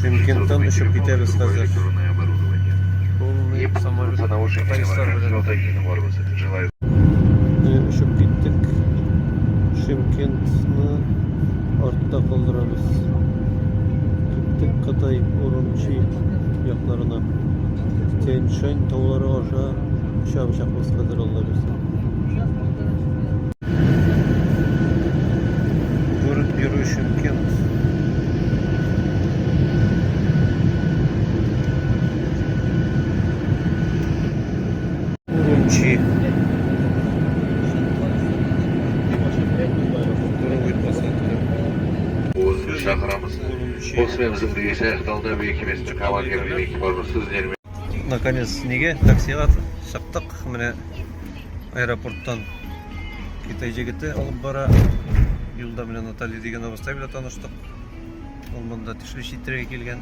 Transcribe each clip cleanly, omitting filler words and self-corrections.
Шымкенттан очып китәбез хәзер. Полный самолет туристлар белән. Менә очып киттек. Шымкентны артта калдырабыз. Киттек Кытай Урумчи якларына. Тянь-Шань таулары аша очачакбыз хәзер, Алла бирсә. Город-герой Шымкент. Урумчи. Наконец, нигә таксига чыктык. Менә аэропорттан Китай җегете алып бара. Юлда менә Наталья дигән абыстай белән таныштык. Ул монда тешле читрегә килгән.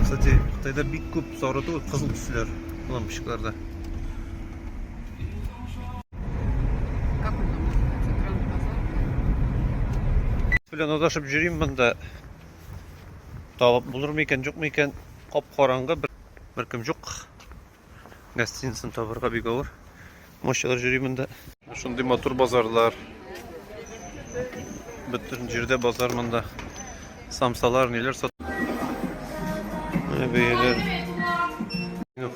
Кстати, Кытайда бик күп сары түгел, кызыл төсләр лампочкаларда. Как он там называется? Гранд Базар? Белән адашып йөрим монда. Табып булырмы икән, юкмы икән? Кап-караңгы, беркем юк. Гостиницаны табырга бик авыр. Машиналар йөри монда. Шундый матур базарлар. Бөтен җирдә базар монда. Самсалар, ниләр сат. Менә бәяләр.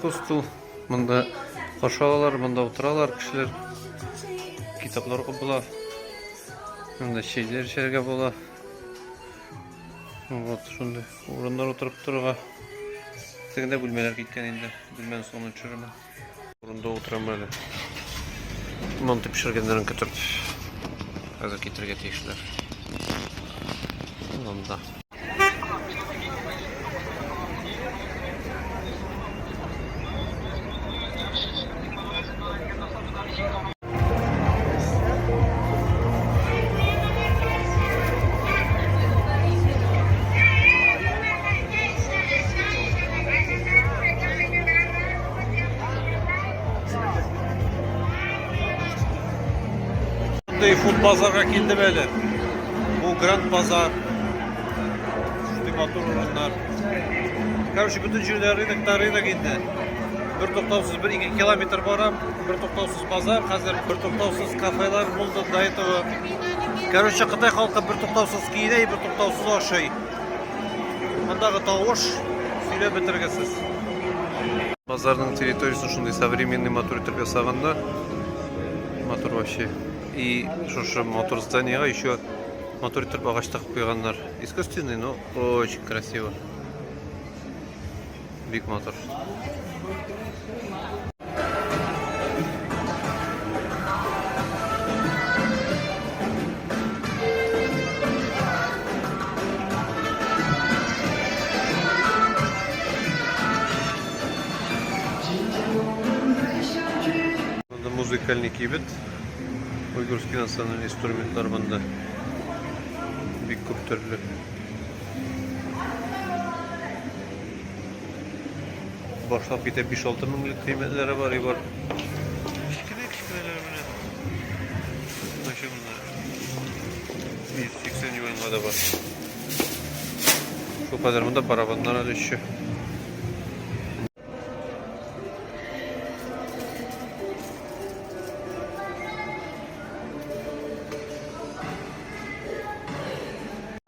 Хостел. Монда каршы алалар, монда утыралар кешеләр. Китаплар укып була. Монда чәйләр эчәргә була. Вот шундый урыннар утырып торырга. Тегендә бүлмәләр киткән инде. Бүлмәнең соңына төшерермен. Урында утырам әле. Манты пешергәннәрен көтеп. Хәзер китерергә тиешләр. Монда. Шундый фуд базарга килдем әле. Бу Гранд базар. Шундый матур урыннар. Короче, бөтен җирдә рынок та рынок инде. Бер туктаусыз бер ике километр барам, бер туктаусыз базар, хәзер бер туктаусыз кафелар булды до этого. Короче, Кытай халкы бер туктаусыз киенә, бер туктаусыз ашый. Мондагы тавыш сөйләп бетергесез. Базарның территориясен шундый современный матур итеп ясаганнар. Матур вообще. И шушы матур зданиега еще матур итеп агач тыгып куйганнар. Искусственный, но очень красиво. Бик матур. Монда музыкальный кибет. Уйгурский национальный инструментлар монда. Бик күп төрле. Башлап китә 5-6 меңлек кыйммәтләре бар, и бар. Кечкенә кечкенәләр менә. Вообще монда 180 юаньга да бар. Шул кадәр монда барабаннар әле еще.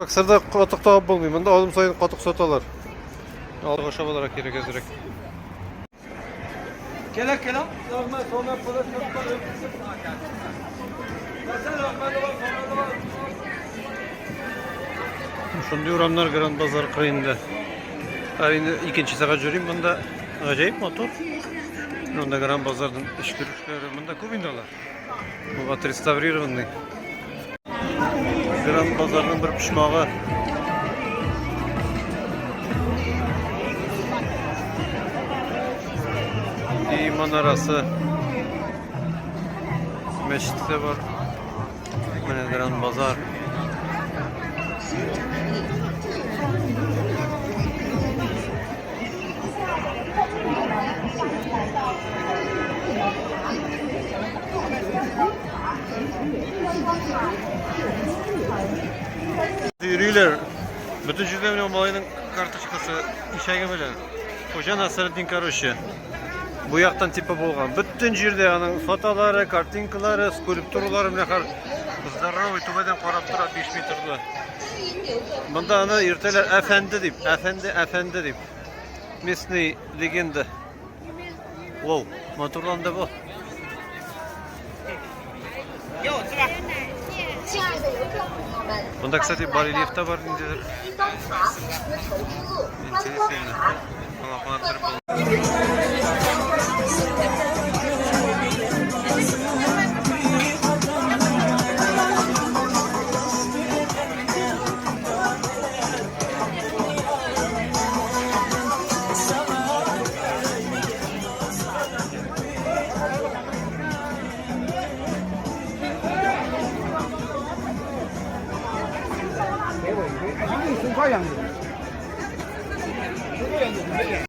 Аксарда катык табып булмый. Монда адым саен катык саталар. Алга шабаларга кирәк әзрәк. Кела кела. Шундый урамнар Гранд Базар кырыенда. Ә инде икенче сәгать йөрим монда. Гаҗәеп матур. Монда Гранд Базарның эчке өлешләре. Монда күп инде алар. Бу отреставрированный. Гранд Базарның бер почмагы. И манарасы. Мәчет тә бар. Менә Гранд Базар. Йөриләр. Бөтен җирдә менә малайның карточкасы ишәге белән. Хуҗа Насретдин, короче. Бу яктан типа булган. Бөтен җирдә аның фотолары, картинкалары, скульптуралары менә хәр здоровый түбәдән карап тора 5 метрлы. Монда аны йөртәләр әфәнде дип, әфәнде, әфәнде дип. Местный легенда. Воу, матурланды бу. Монда, кстати, барельеф та бар ниндидер. Интересно. Аңа кунаклар булды.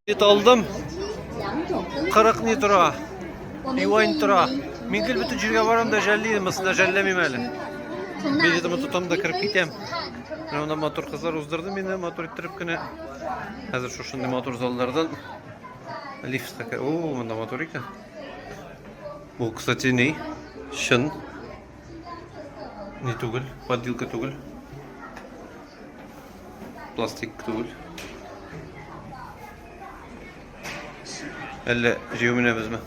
Бит алдым. 40 ни тора. Юань тора. Мин гел бөтен җиргә барам да жәллим, монысында жәлләмим әле. Билетымны тотам да кереп китәм. Менә монда матур кызлар уздырды мине, матур иттереп кенә. Хәзер шушындый матур заллардан лифтка кер. О, монда матур икән. Бу, кстати, ни? Чын. Ни түгел, подделка түгел. Пластик түгел. Әллә җыю менәбезме?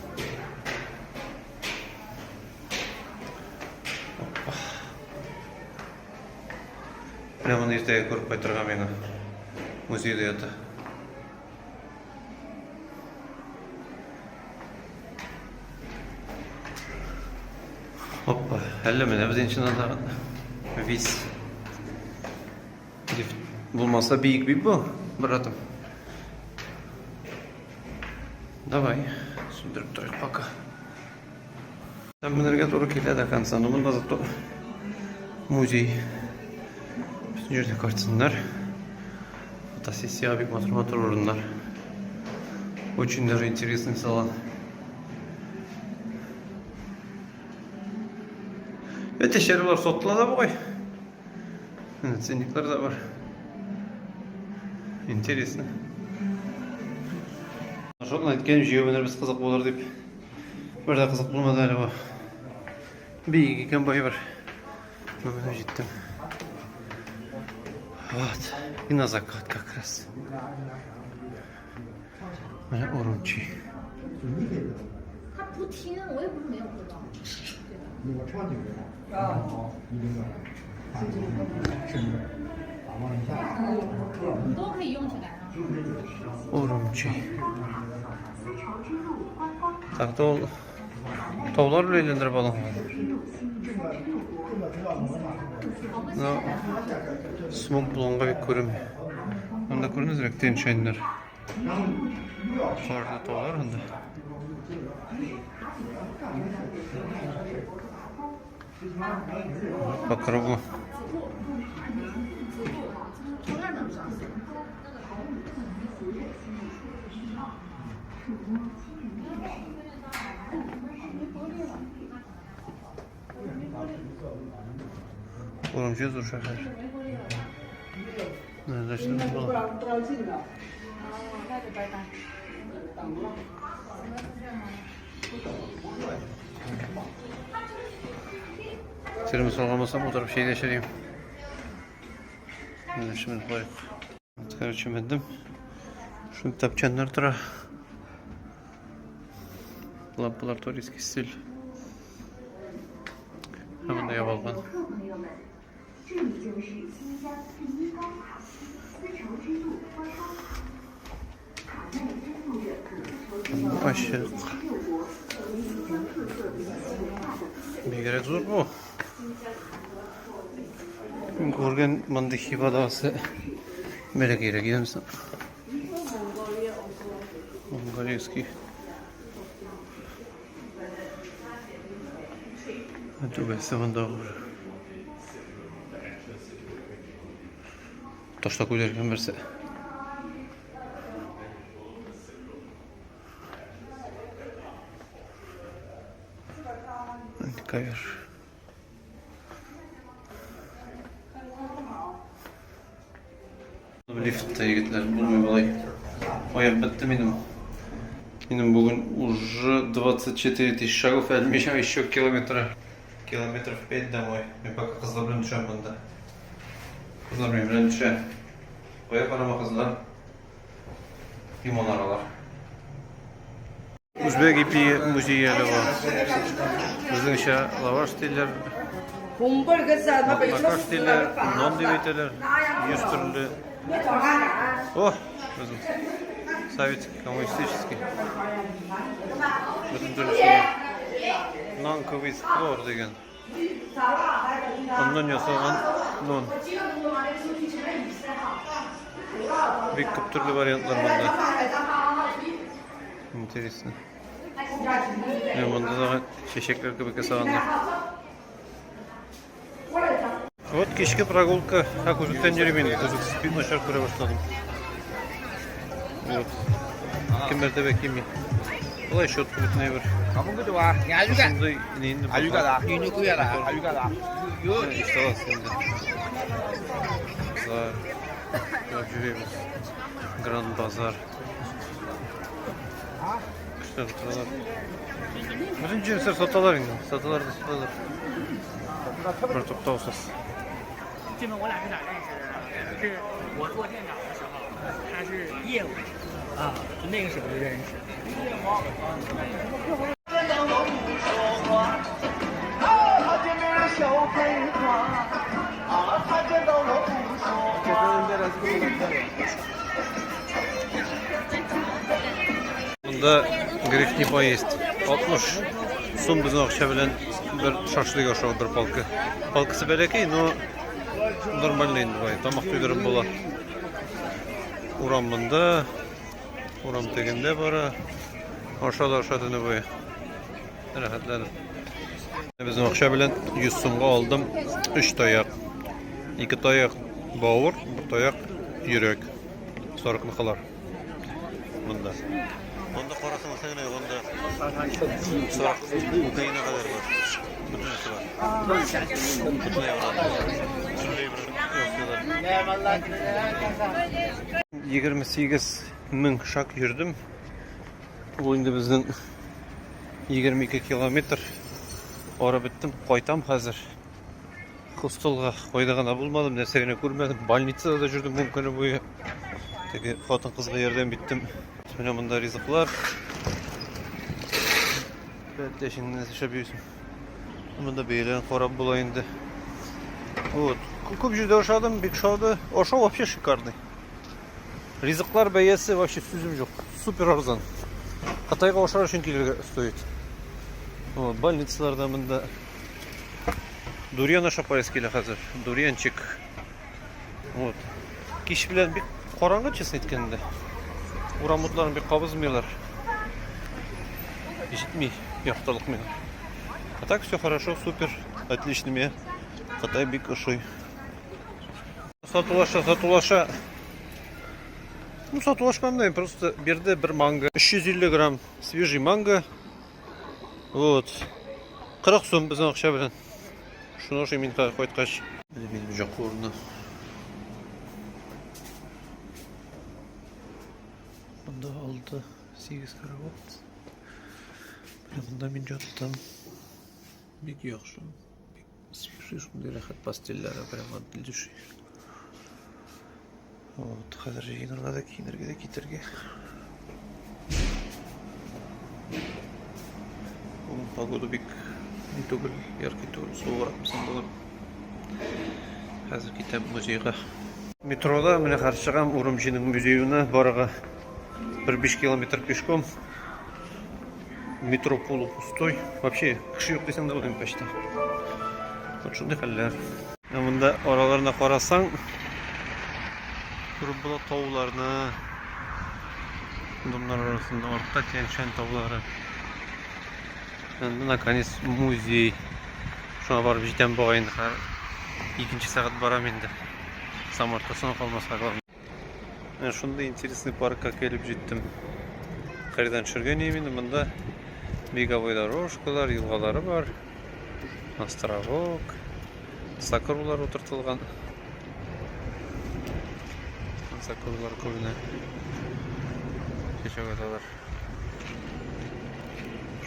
Менә моны иртәгә күреп кайтырга миңа. Музейда ята. Опа, әллә менә без инде чыннан да вис. Лифт булмаса биек бит бу, братым. Давай, сүндереп торыйк пока. Там менәргә туры килә до конца, но монда зато музей. Бөтен җирдә картиннар. Фотосессия бик матур-матур урыннар. Очень даже интересный салон. Эти шерлар сатыла да бугай. Ценниклар да бар. Интересно. Шул әйткән җыю менә без кызык булыр дип. Бер дә кызык булмады әле бу. Биек икән бу әйбер. Менә җиттем. Вот. И на закат как раз. Менә Урумчи. Урумчи. Так, ул таулар белән әйләндереп алынган. Но смог булганга бик күренми. Монда күренәзрәк Тянь-Шаньнар. Карлы таулар анда. По кругу. Урумчи зур шәһәр. Термос алган булсам, утырып чәй дә эчәрем. Менә шуны куйыйк. Короче, мендем. Шуны тапчаннар тора. Лампалар туристский стиль. Һәм монда ябылган. Ачык. Бигрәк зур бу. Күргән мондый хибадасы бәләкәйрәк идемсең. Монголийский. Түбәсе монда уже. Ташта күтәргән берсе. Ковер. Лифтта, егетләр, булмый болай. Аяк бетте минем. Минем бүген уже 24 тысяч шагов, әле миңа еще километра. Километров 5 домой. Мин пока кызлар белән төшәм монда. Кызлар минем белән төшә. Кая карама кызлар. И манаралар. Үзбәк ипи музее әле бу. Безнеңчә лаваш диләр. Макаш диләр, нон дип әйтәләр. Йөз төрле. О, безнең советский, коммунистический. Бөтен төрле шулай. Нанковый флор дигән. Оннан ясалган нон. Бик күп төрле вариантлар монда. Интересно. Менә монда да чәчәкләр кебек ясаганнар. Вот кичке прогулка. Ха, күзлектән йөрим инде. Күзлексез бик начар күрә башладым. Вот. Ике мәртәбә кими. Болай щетка бөтенләй бер. Шундый инде. Инсталлация инде. Базар. Йөрибез. Гранд базар. Көчләп утыралар. Бөтен җирсер саталар инде. Саталар да саталар. Бер туктаусыз. 这门我俩是咋认识的？是我做店长的时候，他是业务啊，就那个时候就认识。 Монда грех не поесть. 60 сум безнең акча белән бер шашлык ашау бер палка. Палкасы бәләкәй, но нормальный инде бай. Тамак туйдырып була. Урам монда, урам тегендә бара. Аша да аша төне буе. Рәхәтләнеп. Безнең акча белән 100 сумга алдым 3 таяк. 2 таяк бавыр, бер таяк йөрәк. Сарыкныкылар. Монда. Монда карасаң нәрсә генә юк, анда сарык үкәенә кадәр бар. Бөтенесе бар. Бөтенләй бар. Бөтенләй бер ясыйлар. 28 мең шаг йөрдем. Ул инде безнең 22 километр ары беттем. Кайтам хәзер. Хостелга кайда гына булмадым, нәрсә генә күрмәдем. Больницада да йөрдем ун көне буе. Теге хатын-кызга ярдәм иттем. Менә монда ризыклар. Бәттәшеңне нәрсә эшләп йөрисең? Монда бәяләрен карап була инде. Вот. Күп җирдә ашадым, бик шады. Ашау вообще шикарный. Ризыклар бәясе вообще сүзем юк. Супер арзан. Кытайга ашар өчен килергә стоит. Вот, больницаларда монда дуриан ашап карыйсы килә хәзер. Дурианчик. Вот. Кич белән бик караңгы, честно әйткәндә. Урам утларын бик кабызмыйлар. Җитми яктылык миңа. А так все хорошо, супер, отлично миңа. Кытай бик ошый. Сатулаша, сатулаша. Ну, сатулашмам да, просто бирде бер манго. 350 грамм свежий манго. Вот. 40 сум безнең акча белән. Шуны ашыйм мин хәзер кайткач. Менә минем жакы урыны. Монда 6, 8 кровать. Менә монда мин яттым. Бик яхшы. Бик свежий, шундый рәхәт постельләре прямо от души. Вот, хәзер җыенырга да, киенергә дә китәргә. Бүген погода бик ни түгел, яркий түгел, суыграк мисал булыр. Хәзер китәм музейга. Метрода менә хәзер чыгам Урумчиның музеена барырга. Бер 5 километр пешком. Метро полупустой. Вообще, кеше юк дисәң дә була почти. Вот шундый хәлләр. Ә монда араларына карасаң, күреп була тауларны. Домнар арасында артта Тянь-Шань таулары. Инде наконец музей. Шуңа барып җитәм бугай инде хәзер. Икенче сәгать барам инде. Самолетта соңга калмаска главное. Менә шундый интересный паркка килеп җиттем. Кырдан төшергән идем инде монда беговой дорожкалар, елгалары бар. Островок, сакуралар утыртылган. Сакуралар күренә. Чәчәк аталар.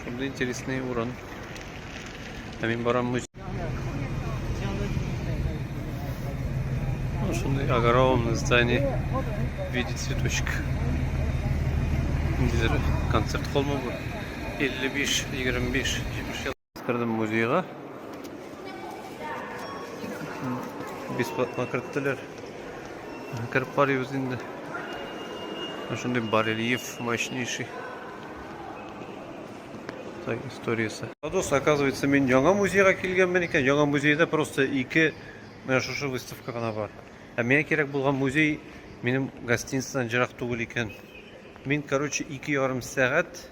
Шундый интересный урын. Ә мин барам музей. Ну, шундый огромное здание в виде цветочка. Ниндидер концерт холлмы бу? 55, 25, 70 ел. Кердем музейга. Бесплатно керттеләр. Кереп карыйбыз инде. Шундый барельеф мощнейший. Кытай историясе. Дос, оказывается, мин яңа музейга килгәнмен икән. Яңа музейда просто ике менә шушы выставка гына бар. Ә миңа кирәк булган музей минем гостиницадан ерак түгел икән. Мин, короче, 2,5 сәгать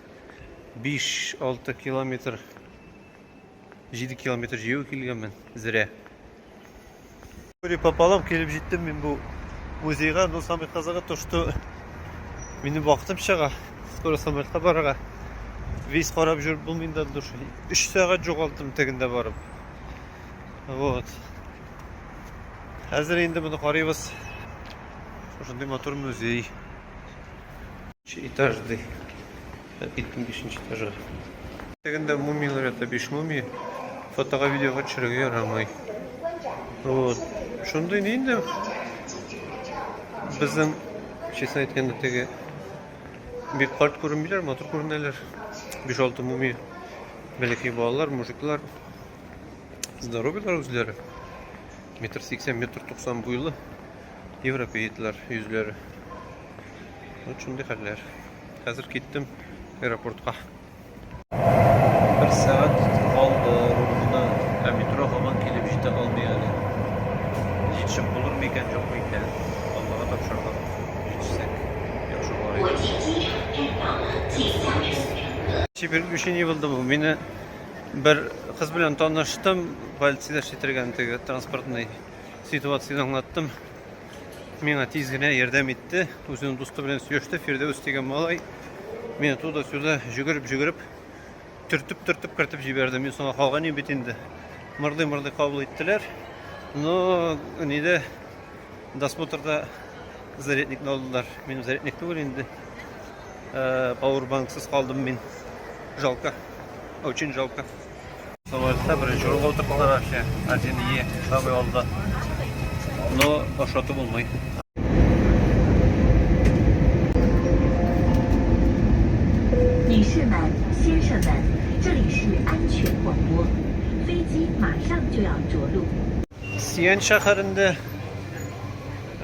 5-6 километр 7 километр җәяү килгәнмен, зря. Пополам килеп җиттем мин бу музейга, но самый кызыгы то, что минем вакытым чыга, скоро самолетка барырга. Весь карап жүреп булмый инде от души. 3 сәгать югалттым тегендә барып. Вот. Хәзер инде моны карыйбыз. Шушындый матур музей. Этаж ди. Киттем бишенче этажга. Тегендә мумиялар ята, биш мумия. Фотога, видеога төшерергә ярамый. Вот. Шундый ни инде безнең, честно әйткәндә, теге бик карт күренмиләр, матур күренәләр. Биш-алты мумия. Бәләкәй балалар, мужиклар. Здоровыйлар үзләре. Метр сиксән, метр туксан буйлы европеидлар йөзләре. Вот шундый хәлләр. Хәзер киттем аэропортка. Бер сәгать калды ровно, ә метро һаман килеп җитә алмый әле. Җитешеп булыр микән, юк микән? Аллага тапшырдык. Җитешсәк, яхшы булыр иде. Приключение булды бу. Мине бер кыз белән таныштым, полициядә эшли торган теге транспортный ситуацияне аңлаттым. Миңа тиз генә ярдәм итте. Үзенең дусты белән сөйләште. Фирдәүс дигән малай мине туда-сюда жүгереп-жүгереп, төртеп-төртеп кертеп җибәрде. Мин соңга калган идем бит инде. Мырдый-мырдый кабул иттеләр. Но нидә досмотрда зарядникны алдылар. Минем зарядник түгел инде. Пауэрбанксыз калдым мин. Жалко. Очень жалко. Самолетта беренче урынга утырттылар вообще. Один Е, самый алда. Но ошатып булмый. 女士们、先生们，这里是安全广播，飞机马上就要着陆。 Сиань шәһәрендә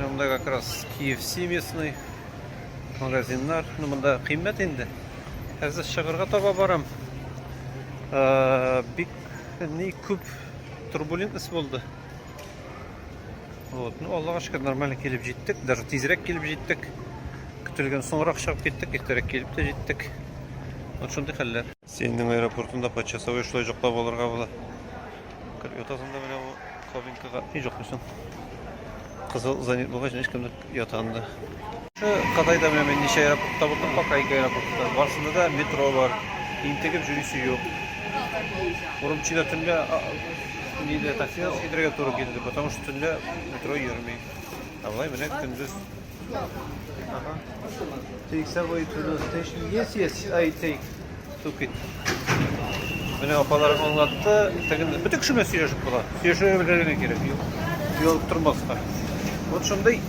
монда как раз KFC местный магазиннар. Ну, монда кыйммәт инде. Хәзер чыгарга таба барам. Бик ни күп турбулентность булды. Вот, ну Аллага шөкер, нормально килеп җиттек, даже тизрәк килеп җиттек. Көтелгән соңрак чыгып киттек, иртәрәк килеп тә җиттек. Вот шундый хәлләр. Синең аэропортында почасовой шулай йоклап алырга була. Кереп ятасың да менә бу кабинкага и йоклыйсың. Кызыл занят булгач, һичкем дә ята анда. Шы Кытайда менә мин ничә аэропортта булдым, пока ике аэропортта. Барсында да метро бар. Интегеп йөрисе юк. Урумчида төнлә нидә таксида китергә туры килде, потому что төнлә метро йөрми. Ә болай менә көндез. Ага. Take subway to the station. Yes, yes, I take. Took it. Менә апаларым аңлатты. Тегендә бөтен кеше белән сөйләшеп була. Сөйләшергә белергә генә кирәк. Югалып тормаска. Вот шундый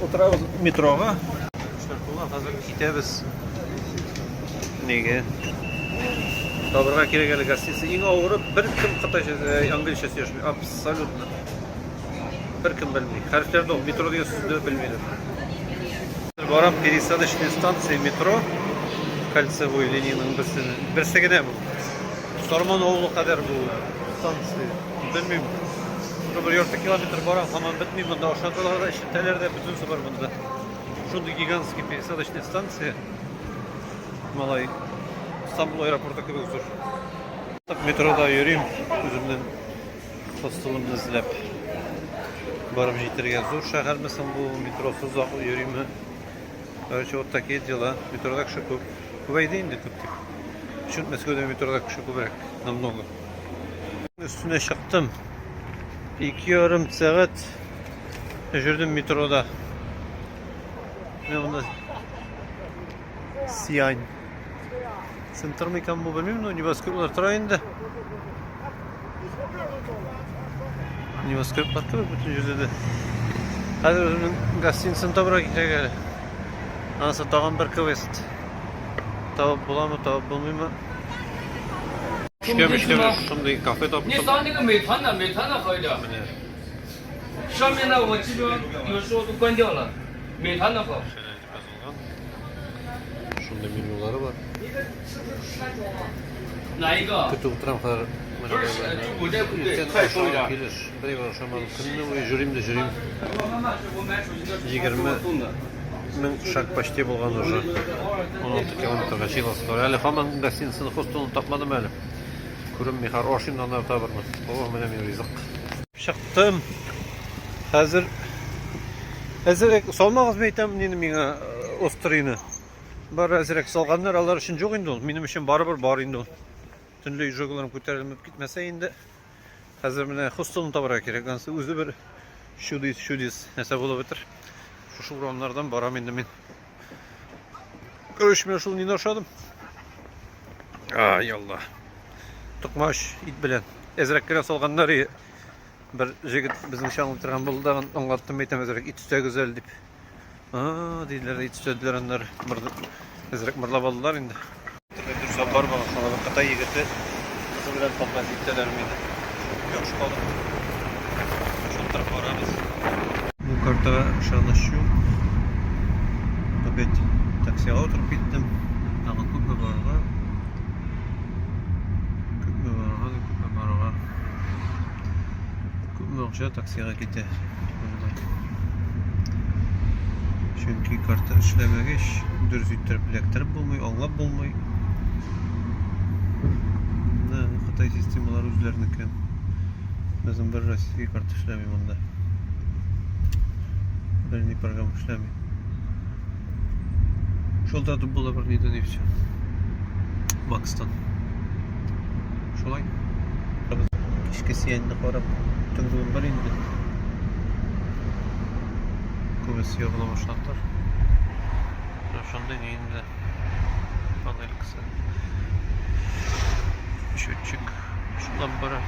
утырабыз метрога. Шырпыла хәзер китәбез. Нигә? Табырга кирәк әле гостиница. Иң авыры бер кем кытайча, английча сөйләшми. Абсолютно. Бер кем белми. Хәрефләрне метро дигән сүзне белмиләр. Барам пересадочная станция метро кольцевой линияның берсенә. Берсе генә бу. Сарман авылы кадәр бу станция. Белмим. Бер ярты километр барам, һаман бетми. Монда ашаталар да, эчертәләр дә, бөтенесе бар монда. Шундый гигантский пересадочная станция. Малай, Стамбул аэропорты кебек зур. Метрода йөрим үземнең хостелымны эзләп. Барып җитәргә зур шәһәрме соң бу, метросыз ак йөриме? Короче, вот такие дела. Метрода кеше күп. Күбәйде инде күп дип. Чөнки Мәскәүдә метрода кеше күбрәк, намного. Өстенә чыктым. 2,5 сәгать йөрдем метрода. Менә монда Сиань. Центр микән бу белмим, но небоскреблар тора инде. Небоскреблар кебек бөтен җирдә дә. Хәзер үземнең гостиницаны табырга кирәк әле. Анысы тагын бер квест. Табып буламы, табып булмыймы? Эшләм, эшләм, шундый кафе 你 таптым. 扫那个美团的，美团的好一点。 Менә 上面呢，我基本上有时候都关掉了，美团的好。 язылган. Шундый менюлары бар. 哪一个？ Көтеп утырам хәзер. 不是，就我这不对， Иртән 快说一 ашаган 点。 килеш. Бер әйбер ашамадым. Көнне буе йөрим дә йөрим. 我妈妈是我买手机的时候 20 给我送的。 мең шаг почти булган уже. 16 километрга җыеласы бар. Әле һаман гостиницаны хостелын тапмадым әле. Күренми, хәзер ашыйм да аннары табырмын. О, менә мин ризык. Чыктым. Хәзер әзерәк салмагыз мәйтәм мине миңа острыйны. Бар әзерәк салганнар, алар өчен юк инде ул. Минем өчен барыбер бар инде ул. Төнлә изжогаларым күтәрелмәп китмәсә инде. Хәзер менә хостелны табарга кирәк. Ансы үзе бер чудес, чудес нәрсә булып бетер. Шушы урамнардан барам инде мин. Короче, мен шул нины ашадым. Ай, Алла. Токмач ит белән. Әзрәк кенә салганнар и бер җегет безнең аңлап торган булды да, аңлаттым әйтәм, әзрәк ит өстәгез әле дип. А, диделәр, ит өстәделәр аннары. Әзрәк мырлап алдылар инде. Дөрес алып бармаган, шуңа бер Кытай егете кызы белән подвозить итәләр мине. Яхшы калдым. Шылтырап барабыз. Бу картага ышаныч юк. Опять таксига утырып киттем. Тагын күпме барырга? Күпме барырга, да күпме барырга. Күпме акча таксига китә. Чөнки карта эшләмәгәч, дөрес иттереп эләктереп булмый, аңлап булмый. Да, Кытай системалары үзләренеке. Безнең бер российский карта эшләми монда. Берни программа эшләми. Шылтыратып була бер нидән и все. Макстан. Шулай. Кичке сиянны карап, төнге 11 инде. Күбесе ягыла башладылар. Менә шундый ни инде панелькасы. Счетчик шуннан бара.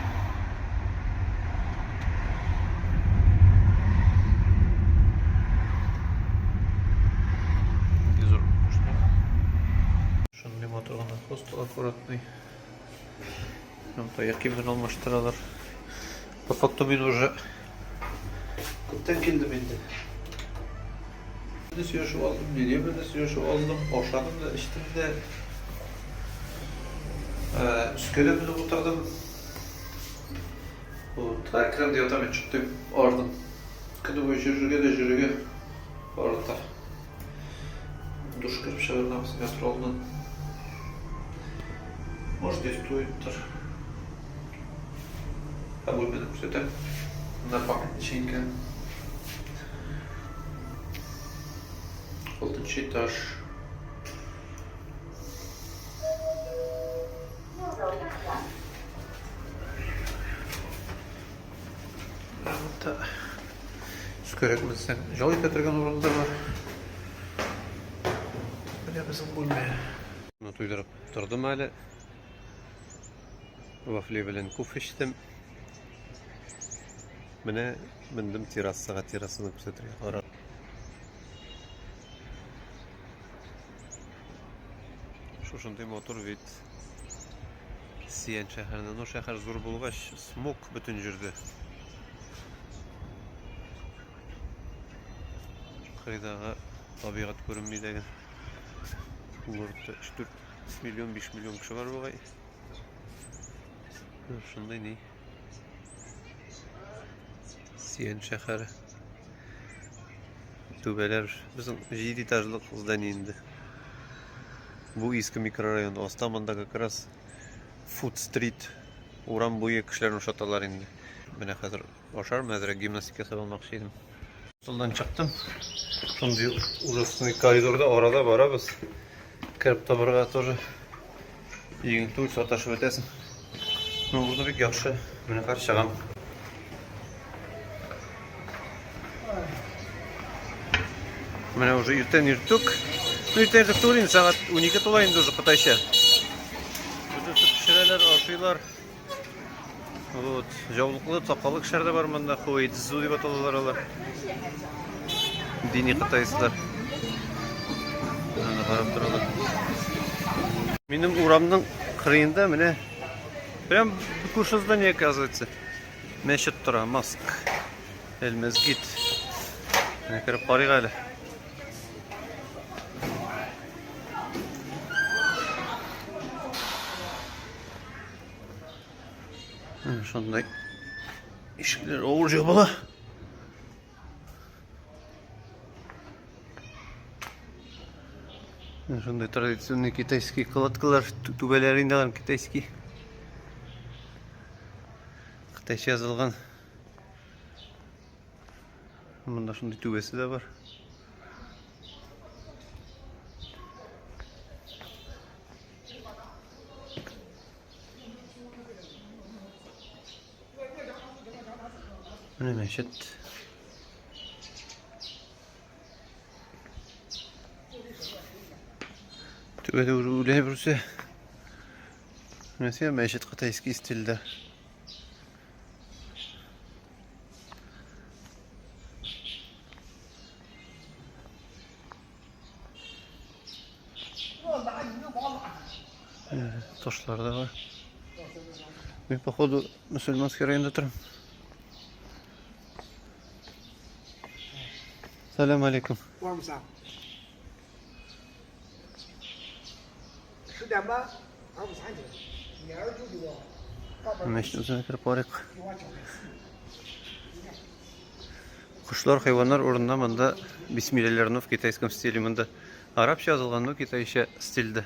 Нинди зур машина. Шундый матур гына хостел аккуратный. Там таяк киемнәрен алмаштыралар. По факту мин уже күптән килдем инде. Дә сөйләшеп алдым, Лилия белән дә сөйләшеп алдым, ашадым да, эчтем дә. Өскә дә менеп утырдым. Вот, керәм дип ятам, мин чыктым, ардым. Көне буе йөрергә дә йөрергә арыта. Душ кереп чыгарга метро алдыннан. Может, здесь туиттыр. Ә бүлмәне күрсәтәм. Монда память ничә икән. Алтынчы этаж. Монда өскәрәк менсәң, ял итә торган урыннар бар. Менә безнең бүлмә. Моны туйдырып тордым әле. Вафли белән кофе эчтем. Менә мендем террасага, террасаны күрсәтергә. Кара. Шушындый матур вид. Сиэн шәһәренә. Ну, шәһәр зур булгач, смог бөтен җирдә. Кырыйдагы табигать күренми дә. Городта 3-4 миллион, 5 миллион кеше бар бугай. Шундый ни. Сиэн шәһәре. Түбәләр безнең 7 этажлык здание инде. Бу иске микрорайон. Аста монда как раз Фуд стрит. Урам буе кешеләрне ошаталар инде. Менә хәзер ашармын, әзрәк гимнастика ясап алмакчы идем. Столдан чыктым. Шундый ужасный коридорда арада барабыз. Кереп табарга тоже җиңел түгел, саташып бетәсең. Ну, урыны бик яхшы. Менә хәзер чыгам. Менә уже иртән иртүк. Ну, иртән иртүк түгел инде, сәгать 12 тула инде уже кытайча. Бөтенесе пешерәләр, ашыйлар. Вот, җаулыклы, сакаллы кешеләр дә бар монда. Хуэйцзу дип аталалар алар. Дини кытайцлар. Аны карап торалар. Минем урамның кырыенда менә прям күрше здание, оказывается. Мәчет тора, маск. Эль-Мәсгид. Менә кереп карыйк әле. Шундай ишекләр авыр җабыла. Шундай традиционный китайский кладкалар, түбәләре инде алар китайский. Кытайча язылган. Монда шундый түбәсе дә бар. Менә мәчет. Түбәдә уже үлә берсе. Менә мәчет кытайский стильдә. Ташлар да бар. Мин, походу, мусульманский районда торам. Салам алейкум. Мәчет үзенә кереп карыйк. Кошлар, хайваннар урынына монда бисмилләләр, но в китайском стиле монда арабча язылган, но китайча стильдә.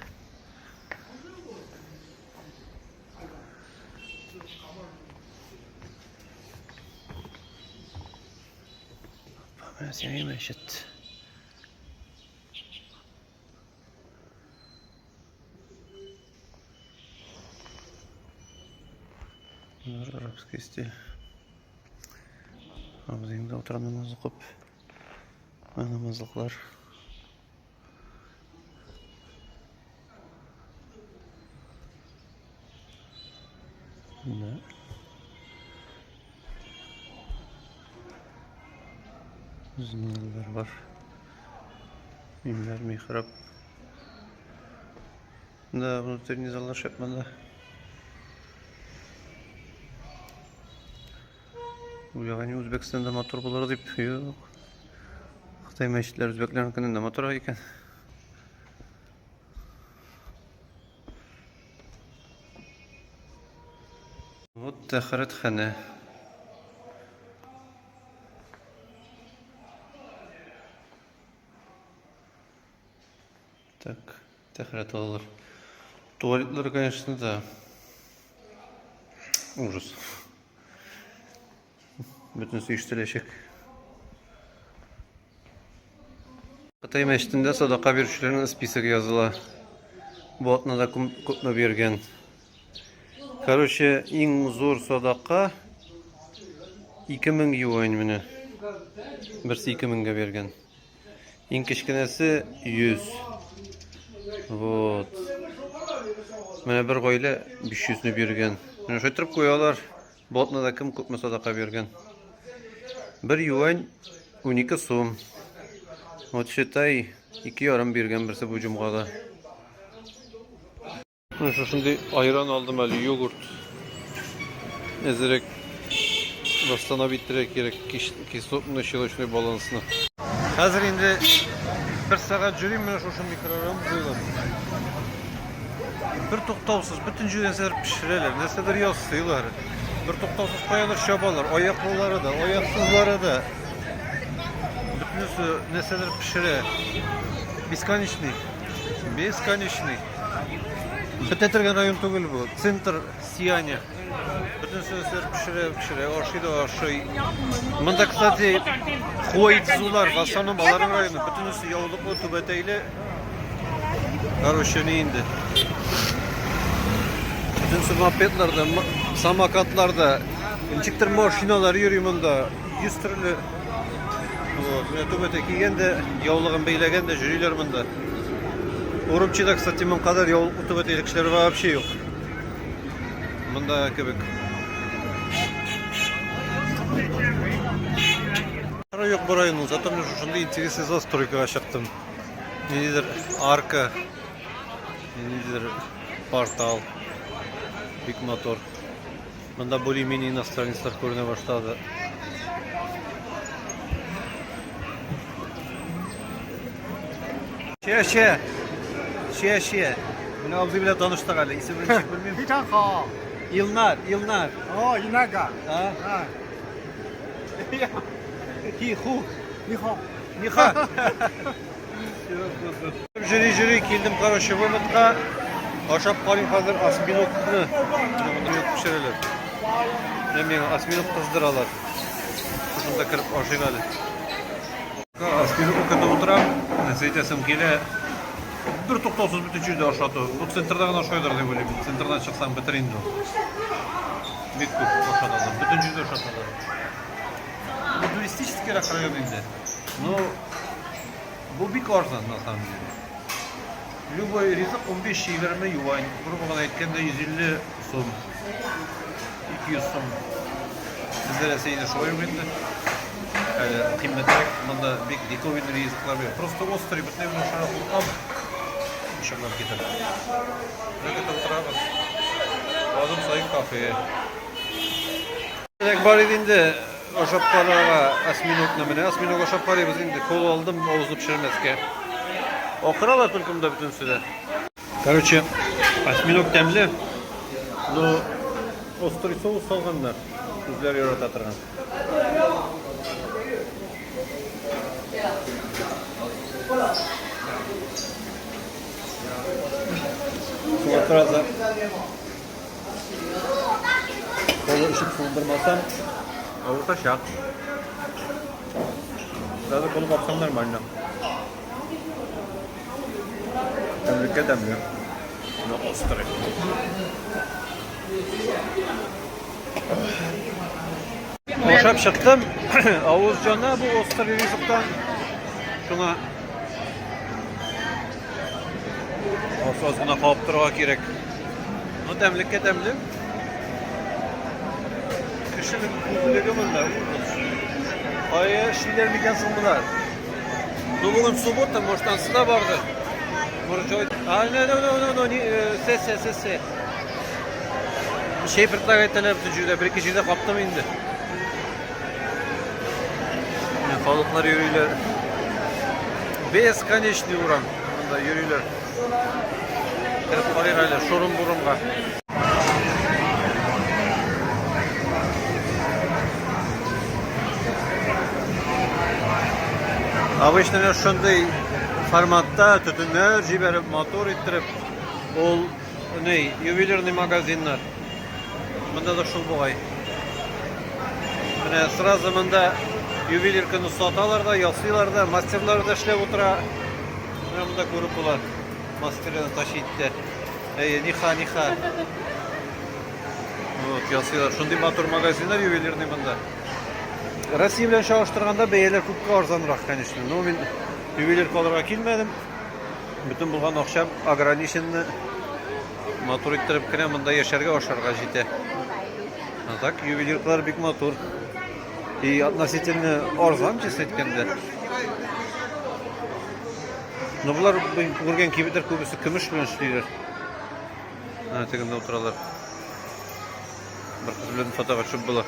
Менә сиңа мәчет. Арабский стиль. Абзыйымда утыра намаз укып. Намазлыклар. Да. Зиналар бар. Минбәр, михраб. Да, внутренний заллар шәп монда. Уйлаган Үзбәкстанда матур булыр дип, юк. Кытай мәчетләре үзбәкләрнекеннән дә матуррак икән. Вот тәхәрәтханә. Так, тәхәрәт алалар. Туалетлар, конечно, да. Ужас. Бөтенесе ишетеләчәк. Кытай мәчетендә садака бирүчеләрнең списогы языла. Бу атнада күпме биргән. Короче, иң зур садака 2000 юань менә. Берсе 2000гә биргән. Иң кечкенәсе 100. Вот. Менә бер гаилә 500-не биргән. Менә шулай торып куялар. Бу атнада кем күпме садака биргән? Бер юань 12 сум. Вот считай, 2,5 биргән берсе бу җомгада. Менә шушындый айран алдым әле, йогурт. Әзерәк восстановить итәргә кирәк кислотно щелочной балансны. Хәзер инде бер сәгать йөрим менә шушы микрорайон буйлап. Бер туктаусыз бөтен җирдә нәрсәдер пешерәләр, нәрсәдер ясыйлар. Бер туктаусыз каядыр чабалар, аяклылары да, аяксызлары да. Бөтенесе нәрсәдер пешерә. Бесконечный. Бесконечный. Бетә торган район түгел бу. Центр Сианя. Бөтенесе нәрсәдер пешерә, пешерә, ашый да ашый. Монда, кстати, Хуайцзулар, в основном аларның районы. Бөтенесе яулыклы, түбәтәйле. Короче, не инде. Бөтенесе мопедларда, самокатларда, ничектер машиналар йөри монда. Йөз төрле. Вот, менә түбәтәй кигән дә, яулыгын бәйләгән дә йөриләр монда. Урумчида, кстати, моның кадәр яулыклы түбәтәйле кешеләр вообще юк. Монда кебек. Юк бу районның, зато мин шушындый интересный застройкага чыктым. Ниндидер арка, ниндидер портал. Бик матур. Монда более-менее иностранецлар күренә башлады. Че, че. Че, че. Менә абзый белән таныштык әле. Исемен ничек белмим. 非常好。 Илнар, Илнар. 哦，那个， А? 啊， Хи, ху. 你好。 Ниха. Җөри җөри килдем, короче, выводка. Ашап карыйм хәзер осьминогны. Менә монда юк пешерәләр. Менә миңа осьминог кыздыралар. Шушында кереп ашыйм әле. Осьминог көтеп утырам. Нәрсә әйтәсем килә. Бер туктаусыз бөтен җирдә ашату. Бу центрда гына ашайдыр дип уйлыйм. Центрдан чыксаң бетер инде ул. Бик күп ашаталар. Бөтен җирдә ашаталар. Бу туристический район инде. Но бу бик арзан на самом деле. Любой ризык 15-20 юань. Грубо гына әйткәндә 150 сум. 200 сум. Бездә Рәсәйдә шулай ук инде. Әле кыйммәтрәк, монда бик диковинный ризыклар бирә. Просто острый бөтенләй белән ашарга куркам. Чыгып китеп. Менә көтеп утырабыз. Адым саен кафе. Теләк бар иде инде ашап карарга осьминогны менә. Осьминог ашап карыйбыз инде. Кола алдым авызны пешермәскә. Акыралар только монда бөтенесе дә. Короче, осьминог тәмле, но острый соус салганнар. Үзләре ярата торган. Шуңа сразу кола эчеп суындырмасам, авыртачак. Сразу кола капсам нормально. Тәмлеккә тәмле. Но острый. Ашап чыктым. Авыз җана бу острый ризыктан. Шуңа аз гына кабып торырга кирәк. Ну, тәмлеккә тәмле. Кешенең күплеге монда. Кая эшлиләр микән соң болар? Ну, бүген суббота, может, ансы да бардыр. Может, җай... А, no, no, no, no, no, не, се, се, се, се. Чәй предлагать итәләр бөтен җирдә. Бер-ике җирдә каптым инде. Менә халыклар йөриләр. Бесконечный урам. Монда йөриләр. Кереп карыйк әле шурум-бурумга. Обычно менә шундый форматта төтеннәр җибәреп, матур иттереп, ул ни, ювелирный магазиннар. Монда да шул бугай. Менә сразу монда ювелирканы саталар да, ясыйлар да, мастерлар да эшләп утыра. Менә монда күреп була. Мастерны тащить итә. Әйе, ниха, ниха. Вот, ясыйлар. Шундый матур магазиннар ювелирный монда. Россия белән чагыштырганда бәяләр күпкә арзанрак, конечно. Но мин ювелирка алырга килмәдем. Бөтен булган акчам ограниченный. Матур иттереп кенә монда яшәргә, ашарга җитә. А так ювелиркалар бик матур. И относительно арзан, честно әйткәндә. Но болар мин күргән кибетләр күбесе көмеш белән эшлиләр. Менә тегендә утыралар. Бер кыз белән фотога төшеп була.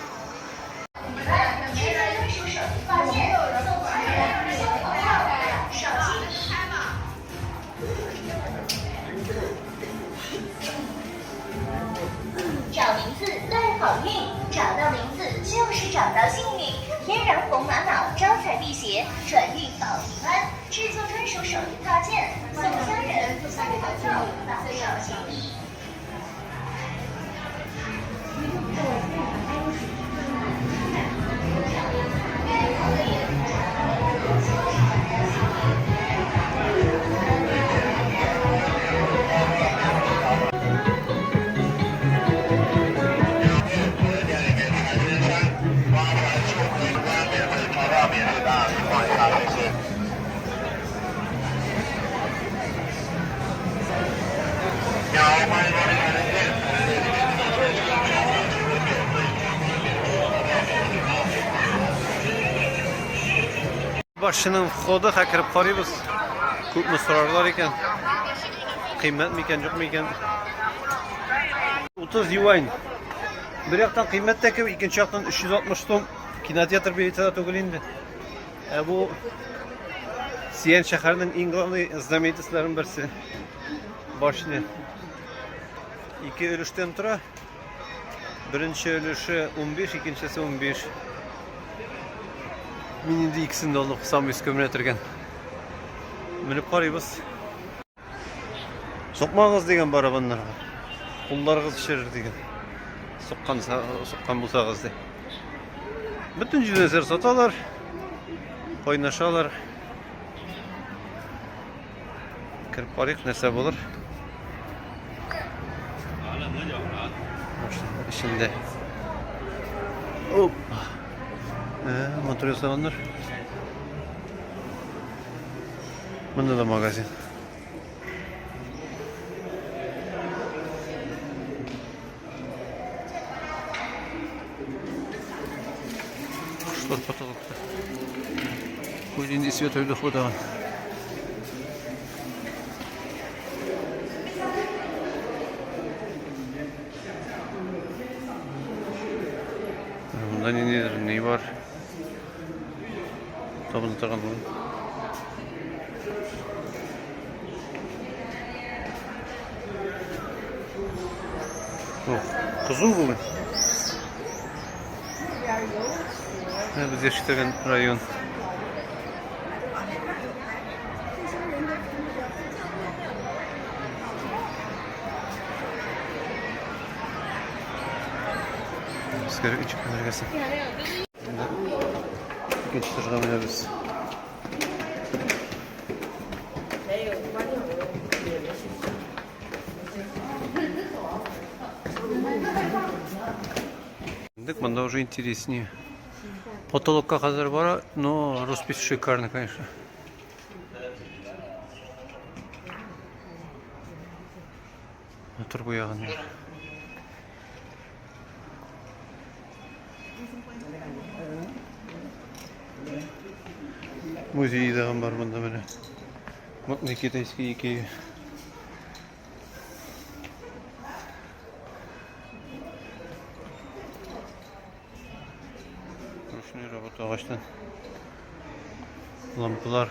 Башчының входы, хә кереп карыйбыз. Күпме сорарлар икән? Кыйммәт микән, юк микән? 30 юань. Бер яктан кыйммәт тә кебек, икенче яктан 360 сум. Кинотеатр билеты да түгел инде. Ә бу Сиэн шәһәренең иң главный знаменитостьларының берсе. Башня. Ике өлештән тора. Беренче өлеше 15, икенчесе 15. Мин инде икесен дә алдым, сам өскә менә тергән. Менеп карыйбыз. Сукмагыз дигән барабаннарга. Кулларыгыз черер дигән. Суккан, суккан булсагыз ди. Бөтен җирдә нәрсә саталар. Кайнашалар. Кереп карыйк, нәрсә булыр. Эчендә. Опа. Э, мотор ясаганнар. Монда да магазин. Кошлар потолокта. Бу инде свет өйдә худаган. Монда ниндидер ни бар? Табына торган урын. Ох, кызу бүген. Менә без яши торган район. Без кереп ничек менәргәсең? Икенче этажга менәбез. Индек монда уже интереснее. Потолокка хәзер бара, но роспись шикарный, конечно. Матур буяганнар. Музей дагы бар монда менә. Модный китайский Икея. Ручной работа агачтан. Лампалар.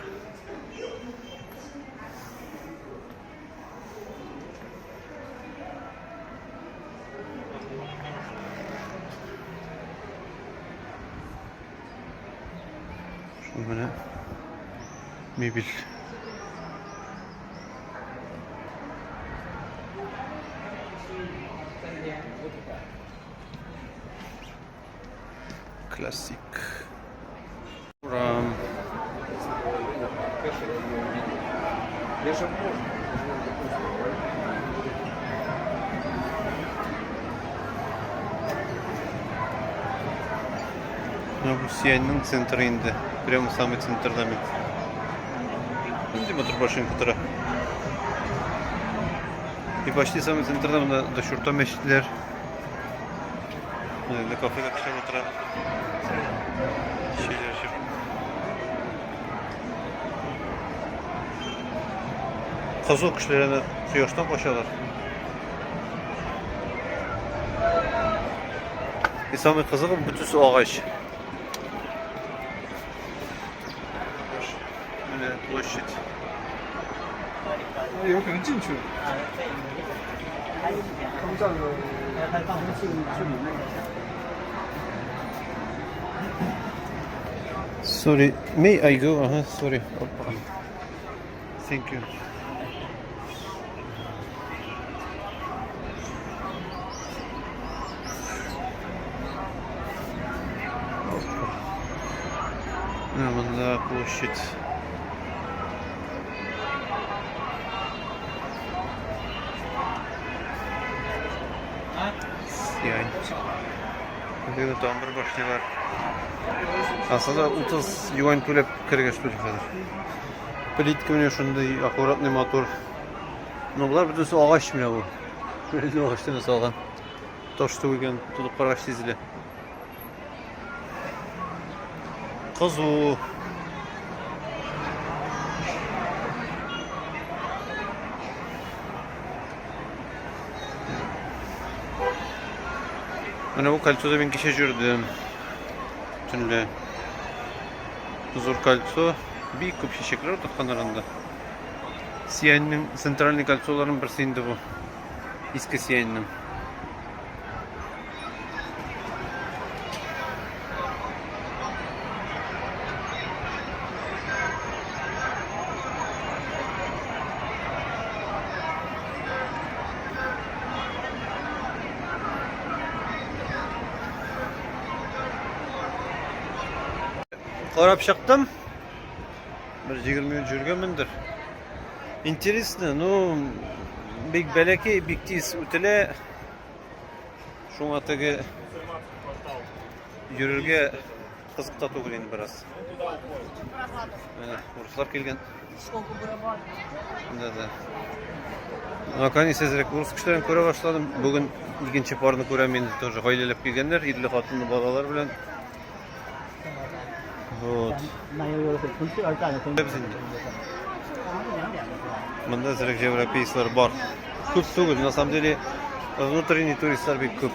Шул менә мебель. Классик. Урам. Менә бу Сианьның центры инде. Прямо самый центрда бит. Нинди матур башенка тора. И почти самый центрда монда дочурта мәчетләр. Менә кафеда кешеләр утыра. Чәйләр эчеп. Кызу кешеләр әнә кояштан качалар. И самый кызыгы бөтенесе агач. Менә площадь. 有可能进去了。 Sorry, may I go? Aha, sorry. Hoppa. Thank you. Hoppa. Менә монда площадь. Сиань. Монда тагын бер башня бар. Асылда 30 юань түләп кергәч түли хәзер. Плитка менә шундый аккуратный матур. Но болар бөтенесе агач менә бу. Реально агачтан ясалган. Таш түгел, тотып карагач сизелә. Кызу. Менә бу кольцода мин кичә җөрдем. Төнлә. Зур кольцо, бик күп чәчәкләр утыртканнар анда. Сианьның центральный кольцоларының берсе инде бу. Иске Сианьның. Карап чыктым. Бер 20 минут йөргәнмендер. Интересно, ну, бик бәләкәй, бик тиз үтелә. Шуңа теге йөрергә кызык та түгел инде бераз. Менә урыслар килгән. Да, да. Наконец әзрәк урыс кешеләрен күрә башладым. Бүген икенче парны күрәм инде тоже. Гаиләләп килгәннәр, ирле хатынлы балалар белән. Вот. Монда әзрәк европейцлар бар. Күп түгел, на самом деле внутренний туристлар бик күп.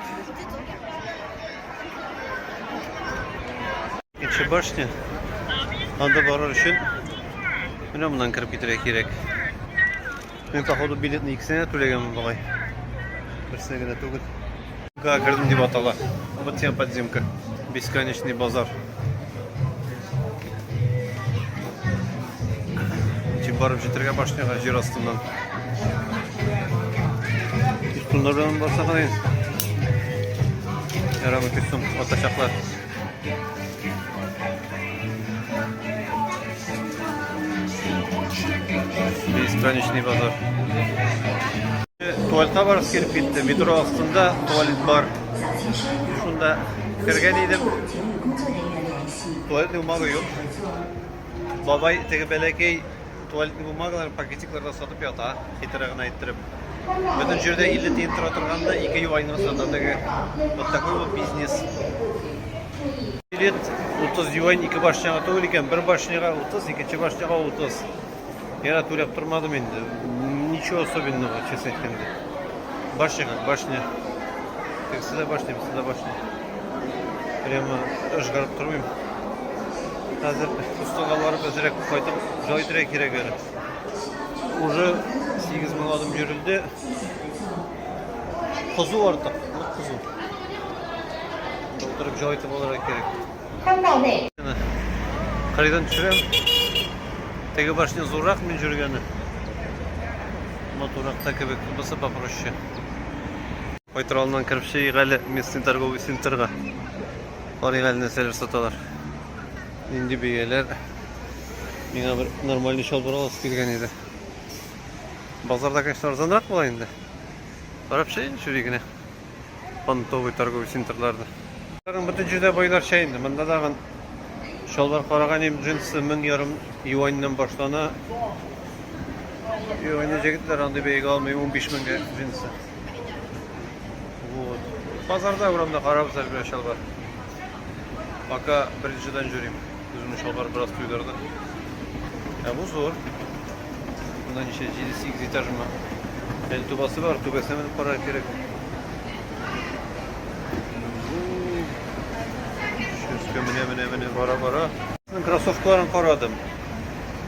Икенче башня. Анда барыр өчен менә моннан кереп китәргә кирәк. Мин походу билетны икесенә түләгәнмен бугай. Берсенә генә түгел. Га кердем дип атала. Вот тем подземка. Бесконечный базар. Ничек барып җитәргә башняга җир астыннан. Туннар белән барса гына инде. Ярамый костюм атачаклар. Бесконечный базар. Туалетка барып килеп китте. Метро астында туалет бар. Шунда кергән идем. Туалетный бумага юк. Бабай теге бәләкәй туалетный бумагалар пакетикларда сатып ята, хитрый гына иттереп. Бөтен җирдә 50 тиен тора торганда 2 юаньга сата теге. Вот такой вот бизнес. Билет 30 юань ике башняга түгел икән, бер башняга 30, икенче башняга 30. Яна түләп тормадым инде. Ничего особенного, честно әйткәндә. Башня как башня. Тегесе дә башня, бусы да башня. Прямо ыжгырып тормыйм. Хәзер хостелга барып әзрәк кайтып җай итәргә кирәк әле. Уже 8 мең адым йөрелде. Кызу артык, нык кызу. Утырып җай итеп алырга кирәк. Кырыйдан төшерәм. Теге башня зуррак мин йөргәне. Матуррак та кебек, бусы попроще. Кайтыр алдыннан кереп чыгыйк әле местный торговый центрга. Карыйк әле нәрсәләр саталар. Нинди бәяләр. Миңа бер нормальный чалбар аласы килгән иде. Базарда, конечно, арзанрак була инде. Карап чыгыйк шури генә. Понтовый торговый центрларда. Бөтен җирдә байларча инде. Монда тагын чалбар караган идем, джинсы 1500 юаньнан башлана. Юаньны җегетләр андый бәягә алмый, 15 меңгә джинсы. Вот. Базарда урамда карабыз әле белән чалбар. Пока беренчедән йөрим. Үземне чалбар бераз туйдырды. Ә бу зур. Монда ничә? 7-8 этажмы? Әле түбәсе бар, түбәсенә менеп карарга кирәк. Өскә менә, менә, менә бара, бара. Кроссовкаларын карадым.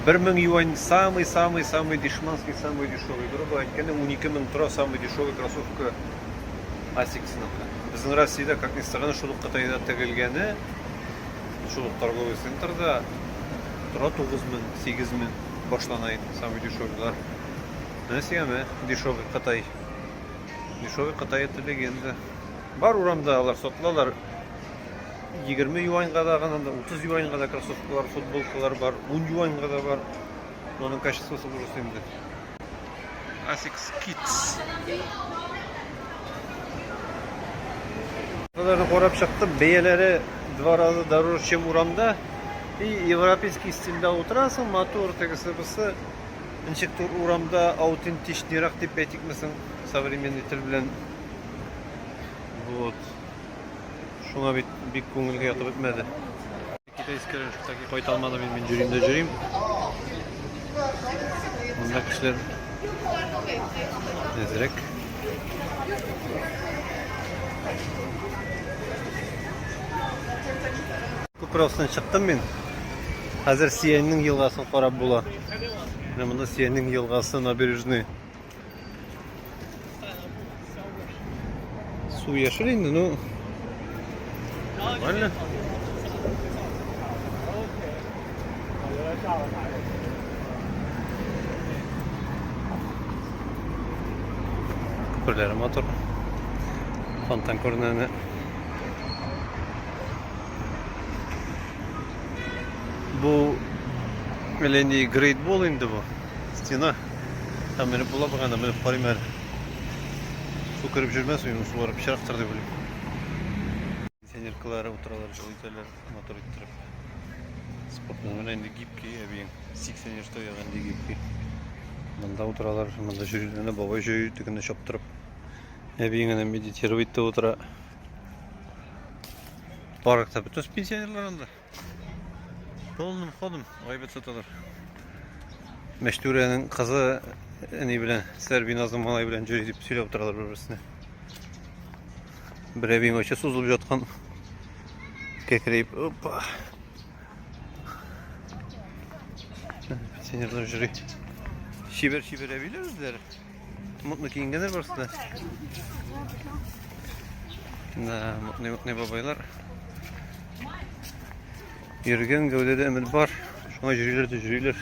1000 юань самый-самый-самый дешманский, самый дешевый. Грубо әйткәндә, 12 мең тора самый дешевый кроссовка Asics-ныкы. Безнең Россиядә, как ни странно, шул ук Кытайда тегелгәне, шул ук торговый центрда тора 9 мең, 8 мең башлана инде самый дешевыйлар. Менә сиңа мә, дешевый Кытай. Дешевый Кытай это легенда. Бар урамда алар сатылалар. 20 юаньга да гына да, 30 юаньга да кроссовкалар, футболкалар бар, 10 юаньга да бар. Но аның качествосы ужас инде. Asics Kids. Аларны карап чыктым, бәяләре два раза дороже, чем урамда. И европейский стильдә утырасың, матур тегесе бусы. Ничек тур урамда аутентичныйрак дип әйтикме соң, современный тел белән. Вот. Шуңа бит бик күңелгә ятып бетмәде. Китайская таки кайта алмадым мин, мин йөрим дә йөрим. Монда кешеләр әзрәк. Күпер астын чыктым мин. Хәзер Сияньның елгасын карап була. Менә монда Сияньның елгасы набережный. Су яшел инде, ну нормально. Күперләре матур. Фонтан күренә әнә. Бу әллә нинди Great Wall инде бу. Стена. Һәм менеп була бугай, менеп карыйм әле. Су кереп жүрмәс, минем сулар пычрактыр дип уйлыйм. Пенсионеркалар утыралар, җылы итәләр, матур иттереп. Спортның менә инде гибкий әбиең. 80 яшьтә ягы инде гибкий. Монда утыралар, монда йөриләр, әнә бабай йөри, тегене чаптырып. Әбиең әнә медитировать итеп утыра. Паркта бөтен пенсионерлар анда. Полным ходом гайбәт саталар. Мәчтүрәнең кызы әни белән Сәрбиназның малай белән йөри дип сөйләп утыралар бер-берсенә. Бер әбиң вообще сузылып яткан. Кәкрәеп, опа. Пенсионерлар йөри. Чибәр-чибәр әбиләр үзләре. Модно киенгәннәр барысы да. Да, модный-модный бабайлар. Йөргән гәүдәдә өмет бар. Шуңа йөриләр дә йөриләр.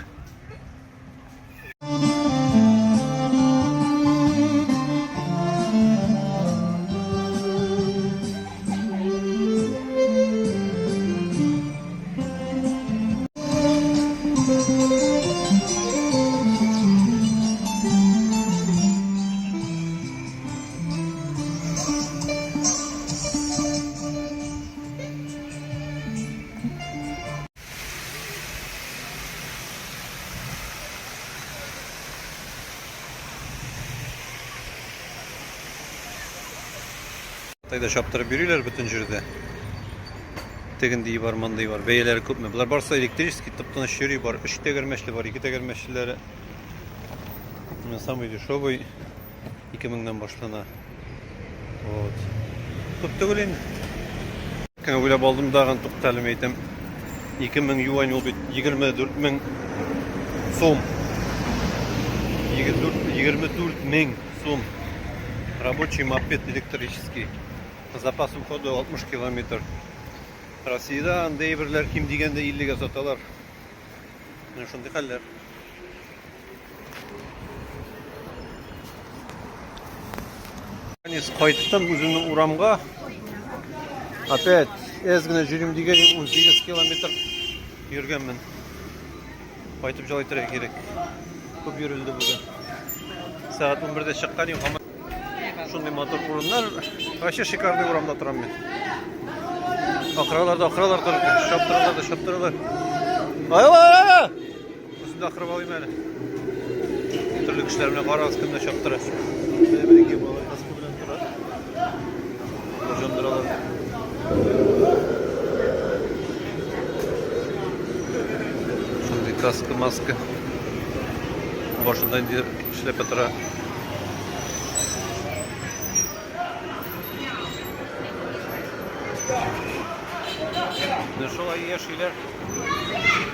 Кытайда чаптырып йөриләр бөтен җирдә. Тегендие бар, мондый бар. Бәяләре күпме? Болар барысы электрический, тып-тыныч йөри бар. Өч тәгәрмәчле бар, ике тәгәрмәчлеләре. Менә самый дешевый 2000-нән башлана. Вот. Күп түгел инде. Кенә уйлап алдым дагын, туктале, әйтәм. 2000 юань ул бит 24 мең сум. 24 мең сум. Рабочий мопед электрический. С запасом хода 60 километр. Россиядә андый әйберләр ким дигәндә 50-гә саталар. Менә шундый хәлләр. Наконец кайттым үземнең урамга. Опять әз генә йөрим дигән 18 километр йөргәнмен. Кайтып җал итәргә кирәк. Күп йөрелде бүген. Сәгать 11-дә чыккан идем, һаман шундый матур урыннар. Вообще шикарный урамда торам мин. Акыралар да акыралар торып, чаптыралар да чаптыралар. Ай-ай-ай! Үзем дә акырып алыйм әле. Төрле кешеләр белән карагыз, кемне чаптыра. Менә бер ике бала каска белән тора. Боҗындыралар. Шундый каска, маска. Башында инде эшләп тора. Менә шулай яшиләр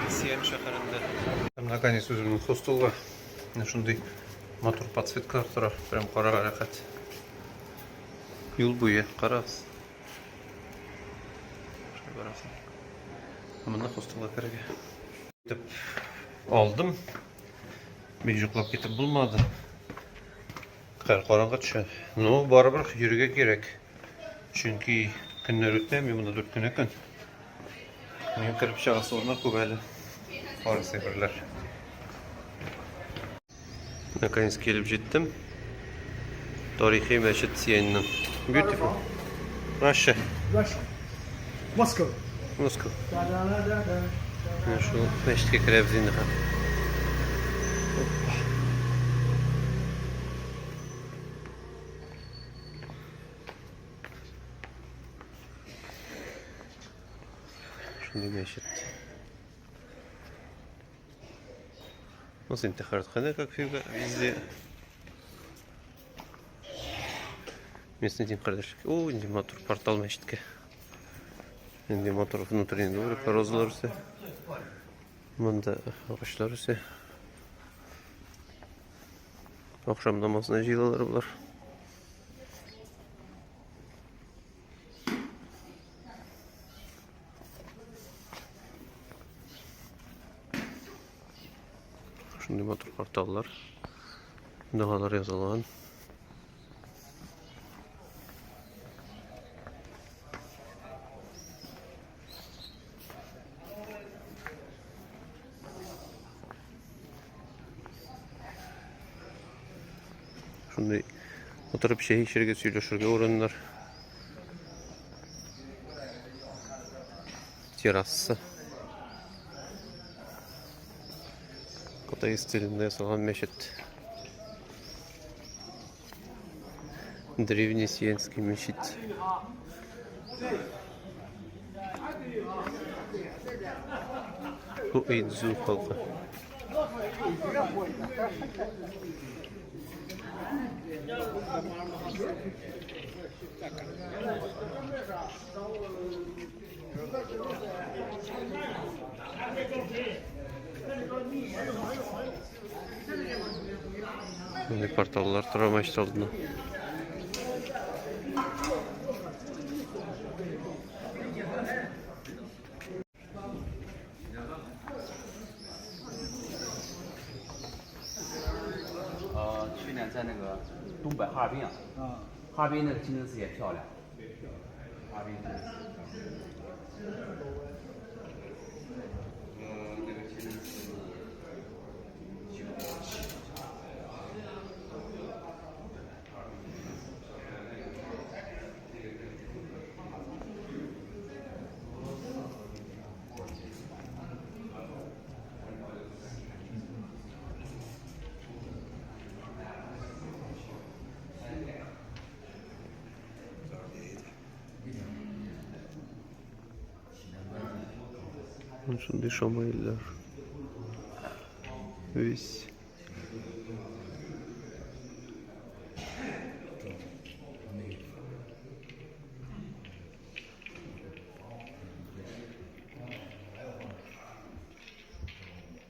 Сиэн шәһәрендә. Наконец үземнең хостелга. Менә шундый матур подсветкалар тора. Прям карарга рәхәт. Юл буе, карагыз. Шулай барасың. Монда хостелга керергә. Итеп алдым. Бик йоклап китеп булмады. Хәр караңгы төшә. Ну, барыбер йөрергә кирәк. Чөнки көннәр үтә, мин монда 4 кенә көн. Минем кереп чыгасы урыннар күп әле. Барысы әйберләр. Наконец килеп җиттем. Тарихи мәчет Сиэнның. Beautiful. Russia. Russia. Moscow. Moscow. Менә шул мәчеткә керәбез инде хәзер. Шундый мәчет. Ну, интихаратхана, как всегда, везде. Местный дин кардәшлек. О, инде матур портал мәчеткә. Инде матур внутренний дворик, розалар үсә. Монда агачлар үсә. Ахшам намазына җыелалар болар. Шундый матур порталлар. Догалар язылган. Шундый утырып чәй эчәргә, сөйләшергә урыннар. Терраса. Кытай стилендә ясалган мәчет. Древний Сиенский мечеть. Хуэйцзу халкы. Мондый порталлар тора мәчет алдында. 呃，去年在那个东北哈尔滨啊，哈尔滨那个清真寺也漂亮，哈尔滨清真寺。呃，那个清真寺97。 Шундый шамаилләр. Весь.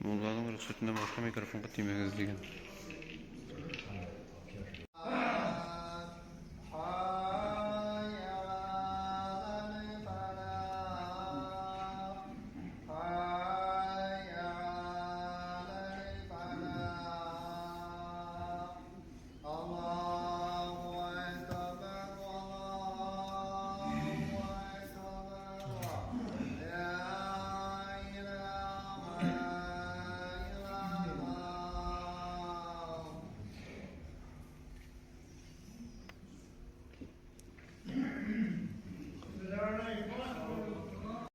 Мулланың рөхсәтеннән башка микрофонга тимәгез дигән.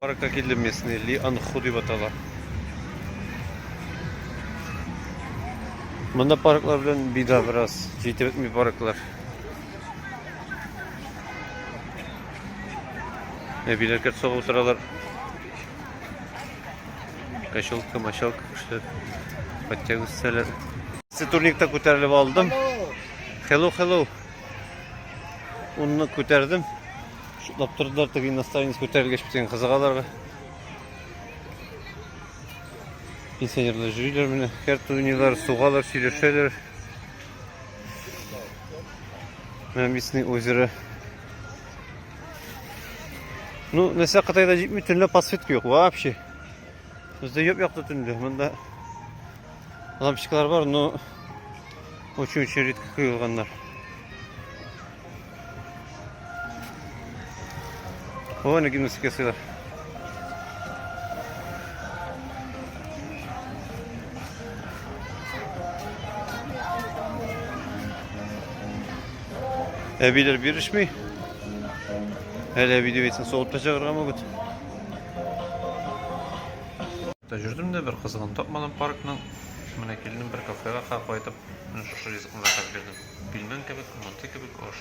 Паркка килдем местный Ли Анху дип атала. Монда парклар белән беда бераз. Җитеп бетми парклар. Әбиләр керт согып утыралар. Качалка, мачалка кешеләр. Подтягиваются. Турникта күтәрелеп алдым. Hello, hello. Унны күтәрдем. Шутлап тордылар, теге иностранец күтәрелгәч бүтән кызыгаларга. Пенсионерлар йөриләр менә, карта уйныйлар, сугалар, сөйләшәләр. Менә местный озеро. Ну, нәрсә Кытайда җитми, төнлә подсветка юк вообще. Бездә яп-якты төнлә. Монда лампочкалар бар, но очень-очень редко куелганнар. О, әнә гимнастика ясыйлар. Әбиләр бирешми. Әле әби дип әйтсәң, сугып та чыгарга могут. Та жүрдем дә бер кызыгын тапмадым паркның. Менә килдем бер кафега кайтып, менә шушы ризыкны заказ бирдем. Пилмән кебек, манты кебек аш.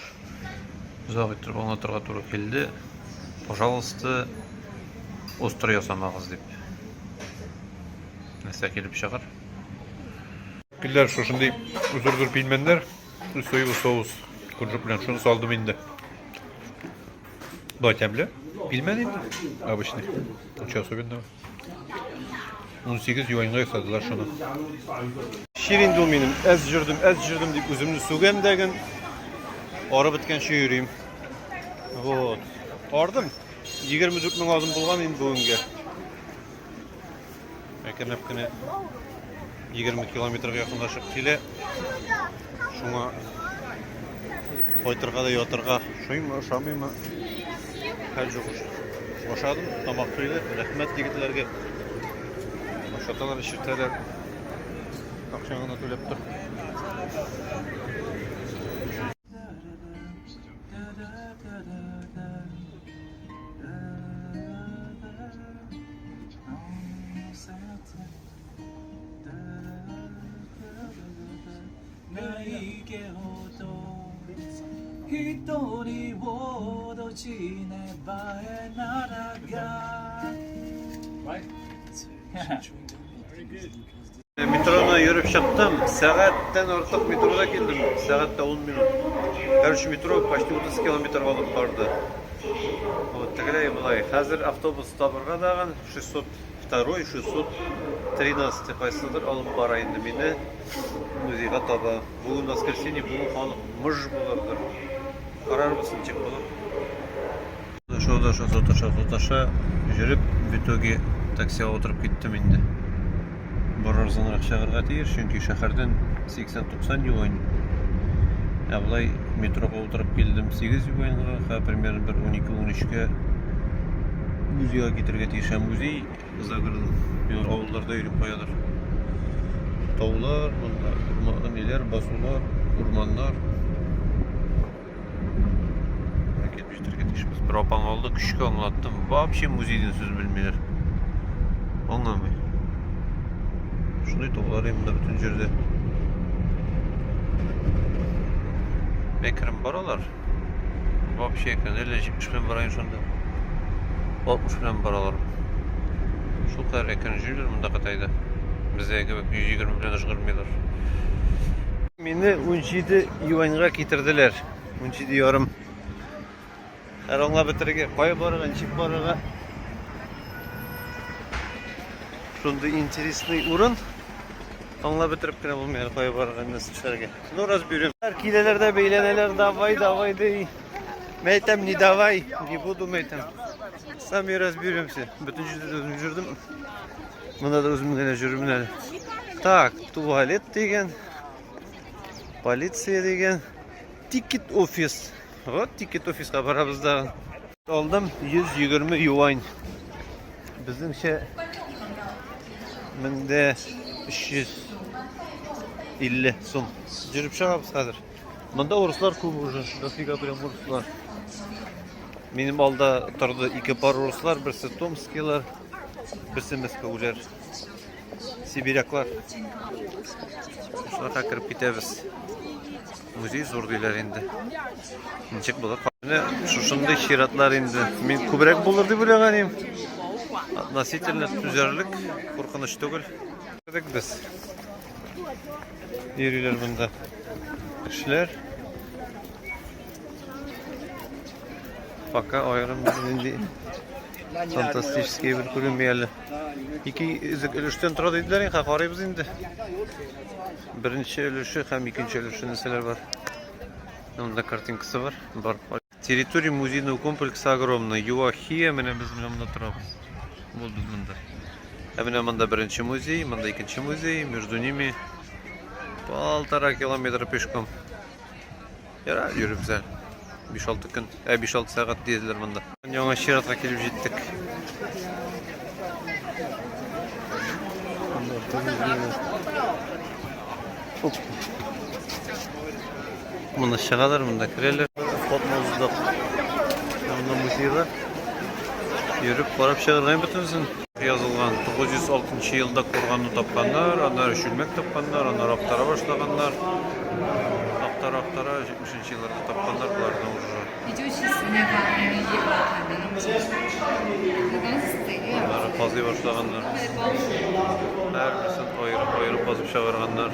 Озак иттереп аңлатырга туры килде. Пожалуйста, остро ясамагыз дип. Нәрсә килеп чыгар? Килләр шушындый зур-зур пилмәннәр, соевый соус, кунжут белән шуны салдым инде. Болай тәмле. Пельмени обычный. Ничего особенного. 18 юаньга ясадылар шуны. Чир инде ул минем. Әз җөрдем, әз җөрдем дип үземне сүгәм дәген. Арып беткәнче йөрим. Вот. Ардым. 24 мең азым булган инде бүгенгә. Әкренләп кенә 20 километрга якынлашып килә. Шуңа кайтырга да ятырга ошыймы, ошамыймы? Хәл юк уже. Ашадым, тамак туйды. Рәхмәт егетләргә. Ашаталар, эчертәләр. Акча гына түләп тор. Метроны йөреп чыктым. Сәгатьтән артык метрода килдем. Сәгать тә 10 минут. Короче, метро почти 30 километр алып барды. Вот, тегеләй болай. Хәзер автобус табырга дагын 602, 613 кайсыдыр алып бара инде мине музейга таба. Бүген воскресенье, бүген халык мыж булырдыр. Карарбыз ничек булыр. Саташа, саташа, саташа йөреп, в итоге таксига утырып киттем инде. Бар арзанрак чыгарга тиеш, чөнки шәһәрдән 80-90 юань. Ә болай метрога утырып килдем 8 юаньга, ха примерно бер 12-13-кә музейга китергә тиеш. Ә музей за городом. Мин авылларда йөрим каядыр. Таулар, монда урман, ниләр, басулар, урманнар. Килеп җитәргә тиешбез. Бер апаң алды, көчкә аңлаттым. Вообще музейдән сүз белмиләр. Аңламый. Шундый таулар инде бөтен җирдә. Әкрен баралар. Вообще әкрен. Әллә 70 белән барайын шунда. 60 белән баралар. Шул кадәр әкрен йөриләр монда Кытайда. Бездә кебек 120 белән ыжгырмыйлар. Мине 17 юаньга китерделәр. 17 ярым. Һәр аңлап бетерергә, кая барырга, ничек барырга. Шундый интересный урын. Аңлап бетереп кенә булмый әле кая барырга, нәрсә эшләргә. Ну, разберем. Киләләр дә бәйләнәләр, давай, давай, ди. Мәйтәм, не давай, не буду, мәйтәм. Сами разберемся. Бөтен җирдә дә үзем йөрдем. Монда да үзем генә йөрим әле. Так, туалет дигән. Полиция дигән. Тикет офис. Вот тикет офиска барабыз да. Алдым 120 юань. Безнеңчә 1350 сум. Йөреп чыгабыз хәзер. Монда урыслар күп уже, дофига прям урыслар. Минем алда торды ике пар урыслар, берсе томскийлар, берсе мәскәүләр. Сибиряклар. Шуларга кереп китәбез. Музей зур диләр инде. Ничек булыр? Менә шушындый чиратлар инде. Мин күбрәк булыр дип уйлаган идем. Относительно түзәрлек, куркыныч түгел. Кердек без. Йөриләр монда. Кешеләр. Пока аерым нинди фантастический бер күренми әле. Ике өлештән тора диделәр инде, карыйбыз инде. Беренче өлеше һәм икенче өлеше нәрсәләр бар. Монда картинкасы бар. Бар. Территория музейного комплекса огромная. Юахия, менә без менә монда торабыз. Вот без монда. Ә менә монда беренче музей, монда икенче музей, между ними полтора километра пешком. Яра, йөрибез әле. 5-6 көн, ә 5-6 сәгать диделәр монда. Яңа чиратка килеп җиттек. Монда чыгалар, монда керәләр. Входны уздык. Монда музейда йөреп карап чыгарга бөтенесен. Язылган 906 елда курганны тапканнар, аннары чүлмәк тапканнар, аннары актара башлаганнар. Актара актара 70 елларда тапканнар боларны уже. Аннары казый башлаганнар. Һәрберсен аерып-аерып казып чыгарганнар.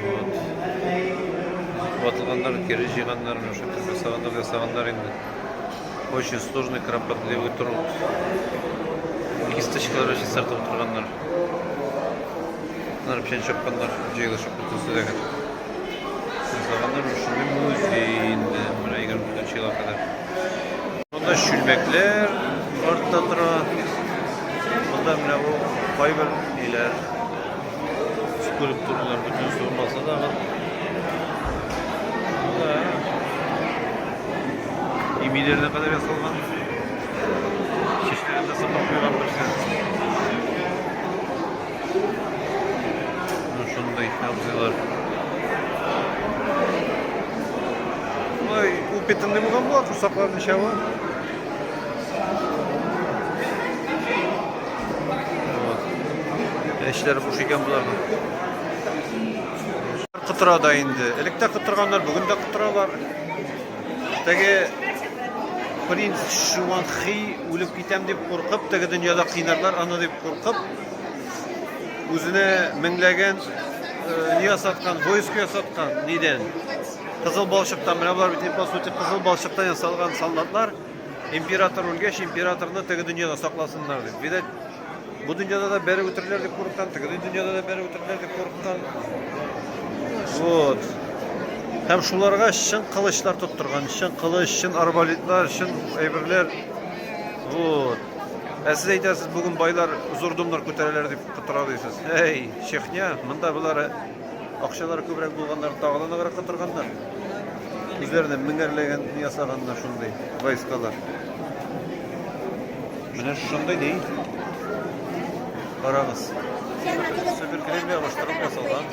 Вот. Ватылганнар, кире җыйганнар, менә шул ясаганнар, ясаганнар инде. Очень сложный, кропотливый труд. Кисточкалар чистартып утырганнар. Алар печән чапканнар, җыелышып бөтенесе дә. Ясаганнар шундый музей инде, менә 24 елга кадәр. Монда чүлмәкләр артта тора. Монда менә бу кайбер ниләр скульптуралар бөтенесе булмаса да. Да. Имиләренә кадәр ясалган. Чәчләрен дә сыпырып куйган берсе. Менә шундый абзыйлар. Болай упитанный булган була, корсаклар ничәве. Вот. Эчләре буш икән боларның. Котыра да инде. Элек тә котырганнар, бүген дә котыралар. Теге принц Шуанхи үлеп китәм дип куркып, теге дөньяда кыйнарлар аны дип куркып, үзенә меңләгән э, ни ясаткан, войско ясаткан, нидән? Кызыл балчыктан, менә болар бит по сути кызыл балчыктан ясалган солдатлар. Император үлгәч, императорны теге дөньяда сакласыннар дип. Видать, бу дөньяда да бәреп үтерерләр дип курыккан, теге дөньяда да бәреп үтерерләр дип курыккан. Вот. Һәм шуларга чын кылычлар тоттырган, чын кылыч, чын арбалетлар, чын әйберләр. Вот. Ә сез әйтәсез, бүген байлар зур домнар күтәрәләр дип котыра дисез. Әй, чехня, монда болар акчалары күбрәк булганнар тагы да ныграк котырганнар. Үзләренә меңәрләгән ясаганнар шундый войскалар. Менә шундый ни? Карагыз. Супер крем ябыштырып ясалган.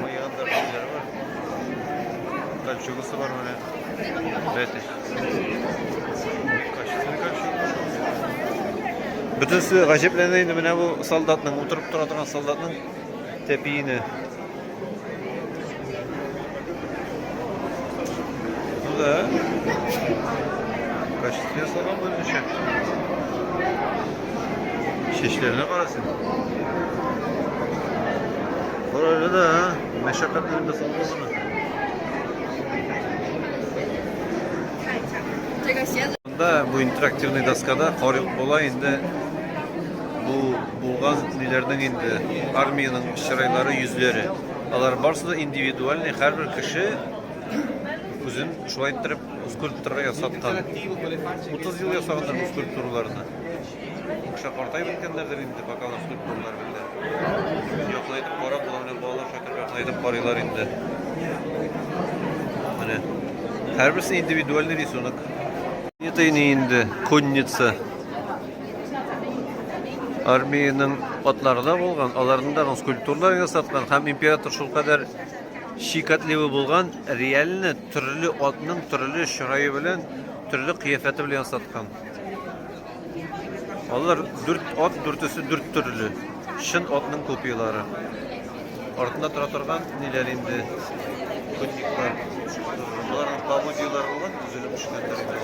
Мыегында бер бар. Кольчугасы бар менә. Бәте. Качественный кольчуга. Бөтенесе гаҗәпләнә инде менә бу солдатның, утырып тора торган солдатның тәпиенә. Ну да. Качественный ясалган бүленчә. Чәчләренә кара син. Кара әле дә, а? Мәшәкать белән ясалган моны. Монда бу интерактивный доскада карыйк була инде бу булган ниләрнең инде армиянең чырайлары, йөзләре. Алар барысы да индивидуальный, һәрбер кеше үзен шулай иттереп скульпторга ясаткан. 30 ел ясаганнар бу скульптураларны. Кеше картаеп беткәннәрдер инде, пока алар скульптуралар белән. Якынайтып карап, була менә балалар шулай итеп якынайтып карыйлар инде. Менә. Һәрберсе индивидуальный рисунок. Это инде конница. Армиянең атлары да булган, аларның да скульптуралар ясаткан һәм император шулкадәр щекотливый булган, реально төрле атның төрле чырае белән, төрле кыяфәте белән ясаткан. Алар дүрт ат, дүртесе дүрт төрле. Чын атның копиялары. Артында тора торган ниләр инде? Путниклар. Боларның поводьялары булган, өзелеп төшкәннәр инде.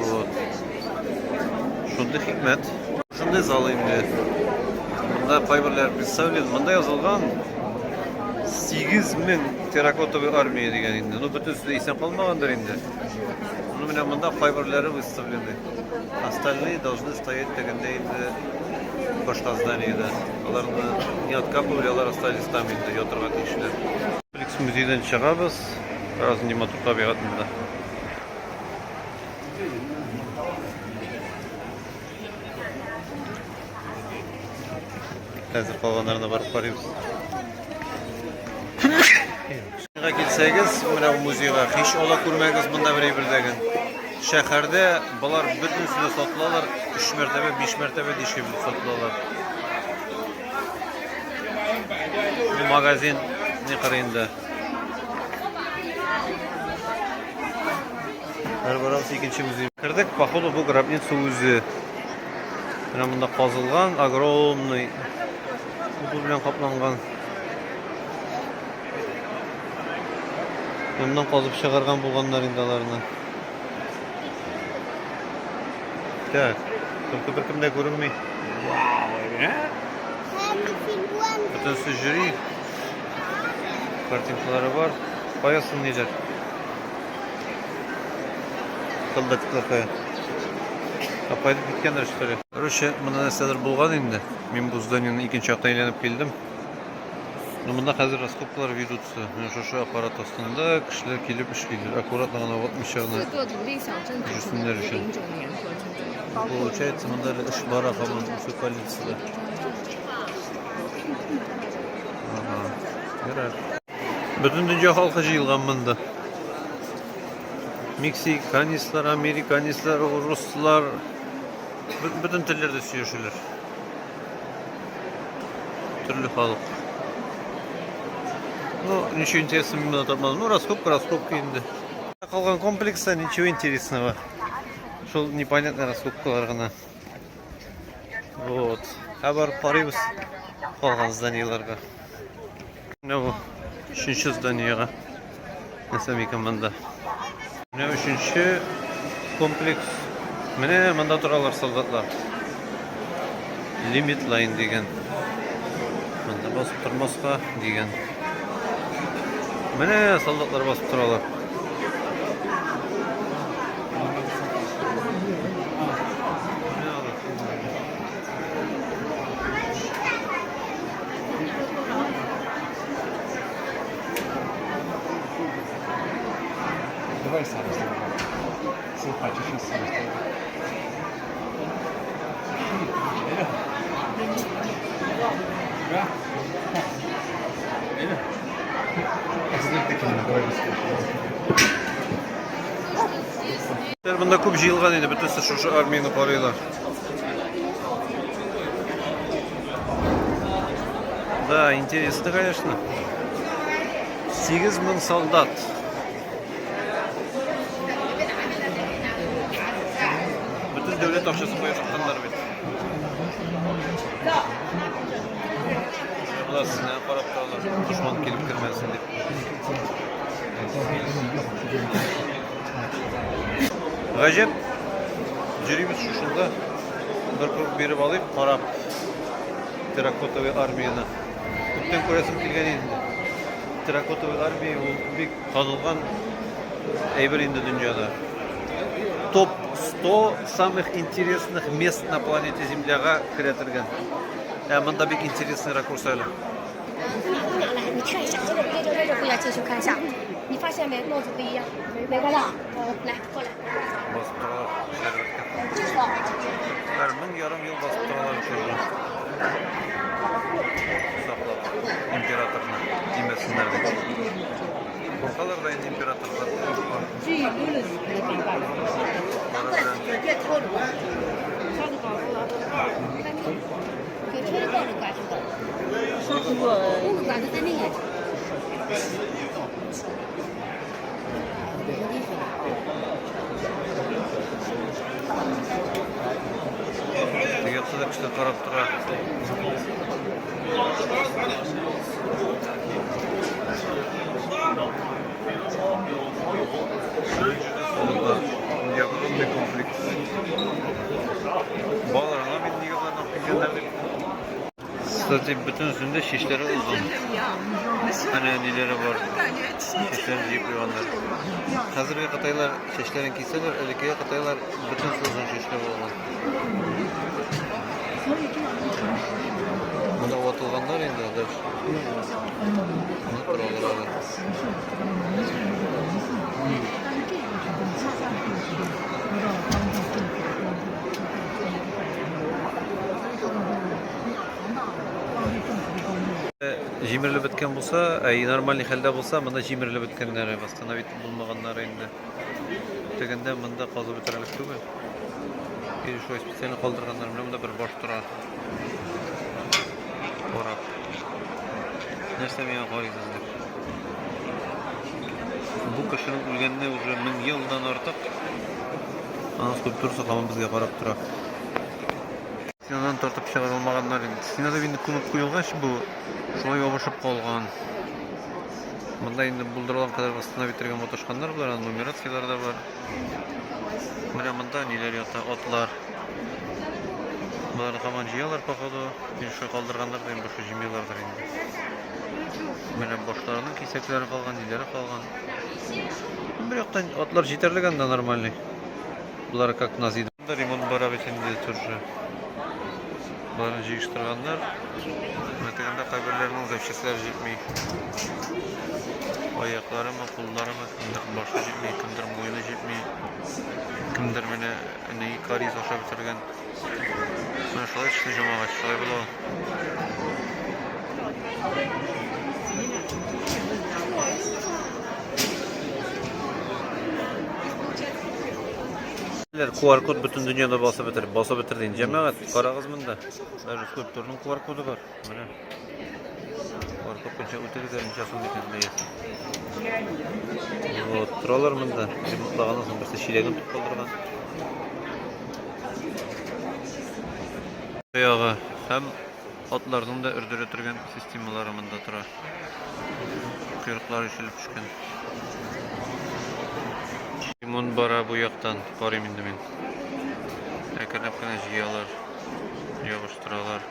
Вот. Шундый хикмәт. Шундый зал инде. Монда кайберләр представлен. Монда язылган 8000 терракотовый армия дигән инде. Ну, бөтенесе дә исән калмагандыр инде. Ну, менә монда кайберләре выставлены. Остальные должны стоять дигәндә инде башка зданиедә. Аларны не откапывали, алар остались там инде, ятырга тиешләр. Комплекс музейдан чыгабыз. Раз не матур табигать монда. Хәзер калганнарына барып карыйбыз. Музейга килсәгез, менә бу музейга һич ала күрмәгез монда бер әйбердәген. Шәһәрдә болар бөтенесе дә сатылалар, 3 мәртәбә, 5 мәртәбә дешевле сатылалар. Бу магазин ни кырыенда. Һәр барабыз икенче музей. Кердек, походу бу гробница үзе. Менә монда казылган, огромный уту белән капланган. Моннан казып чыгарган булганнар инде аларны. Так, только беркем дә күренми. Бөтенесе җөри. Картинкалары бар. Каясын ниләр? Солдатиклар кая? Кайтып киткәннәр, что ли? Короче, монда нәрсәдер булган инде. Мин бу зданиеның икенче яктан әйләнеп килдем. Ну, монда хәзер раскопкалар ведутся. Менә шушы аппарат астында кешеләр килеп эшлиләр. Аккуратно гына ватмыйча гына. 四个独立小镇组成的 Жүрсеннәр өчен. 09年合成的，包括 Получается, монда әле эш бара һаман Уфа полицияда. Ага. Ярар. Бөтен дөнья халкы җыелган монда. Мексиканецлар, американецлар, руслар, бөтен телләрдә сөйләшәләр. Төрле халык. Ну, ничего интересного мин монда тапмадым. Ну, раскопка, раскопка инде. Калган комплекста ничего интересного. Шул непонятный раскопкалар гына. Вот. Ә барып карыйбыз калган зданиеларга. Менә бу өченче зданиега. Нәрсә микән монда? Менә өченче комплекс. Менә монда торалар солдатлар. Лимит лайн дигән. Монда басып тормаска дигән. Менә солдатлар басып торалар. Менә алар. Давай сам сделаем. Слухай, сейчас сам сделаем. Монда күп җыелган инде, бөтенесе шушы армияне карыйлар. Да, интересно, конечно. 8000 солдат. Бөтен дәүләт акчасын куя тотканнар бит. Болар сезне карап торалар, дошман килеп кермәсен дип. Гаҗәп. Йөрибез шушында. Бер круг биреп алыйк, карап терракотовый армияне. Күптән күрәсем килгән инде. Терракотовый армия ул бик танылган әйбер инде дөньяда. Топ 100 самых интересных мест на планете Земляга керә торган. Ә монда бик интересный ракурс әле. 你拿来，你看一下，这个这个这个不要进去看一下，你发现没？帽子不一样，没看到？来，过来， Басып торалар, эшләре беткән. 这是。 Бер мең ярым ел басып торалар шунда. Саклап императорны тимәсеннәр дип. Куркалар да инде императорлар. Бары белән 给车的高头挂住的，那个挂住在那个。 Теге якта да кешеләр карап тора. Огромный комплекс. Балаларга мин нигә боларны алып килгәннәр дип. Кстати, бөтенесендә чәчләре озын. Әнә ниләре бар. Чәчләрен җыеп куйганнар. Хәзерге кытайлар чәчләрен кисәләр, элеккеге кытайлар бөтенесе озын чәчле булган. Монда ватылганнар инде дальше. Менә торалар әле. Җимерелеп беткән булса, әй нормальный хәлдә булса, монда җимерелеп беткәннәре, восстановить булмаганнары инде. Тегендә монда казып бетерерлек түгел. Или шулай специально калдырганнар. Менә монда бер баш тора. Карап. Нәрсә миңа карыйсыз дип. Бу кешенең үлгәненә уже мең елдан артык. Аның скульптурасы һаман безгә карап тора. Стенадан тартып чыгарылмаганнар инде. Стенада инде күмеп куелгач, бу шулай ябышып калган. Монда инде булдырылган кадәр восстановить итәргә маташканнар болар, аның нумерацияләре дә бар. Менә монда ниләр ята, атлар. Боларны һаман җыялар, походу. Инде шулай калдырганнар да, инде больше җыймыйлардыр инде. Менә башларының кисәкләре калган, ниләре калган. Бер яктан атлар җитәрлек анда нормальный. Болар как нас иде. Монда ремонт бара бит инде тоже. Боларны җыештырганнар. Менә тегендә кайберләренең запчастьләре җитми. Аякларымы, кулларымы, кемдер башы җитми, кемдер муены җитми. Кемдер менә ни кариз ашап бетергән. Менә шулай эшли җәмәгать, шулай була ул. QR-код бөтен дөньяда басып бетер, басып бетерде инде. Җәмәгать, карагыз монда. Даже скульптурның QR-коды бар. Менә. QR-код буенча үтегез әле ничә сум икән бәясе. Вот, торалар монда. Ремонтлаганнан соң берсе чиләген тотып калдырган. Ягы һәм атларның да өрдерә торган системалары монда тора. Койрыклары ишелеп төшкән. Ремонт бара бу яктан, карыйм инде мин. Әкренләп кенә җыялар, ябыштыралар.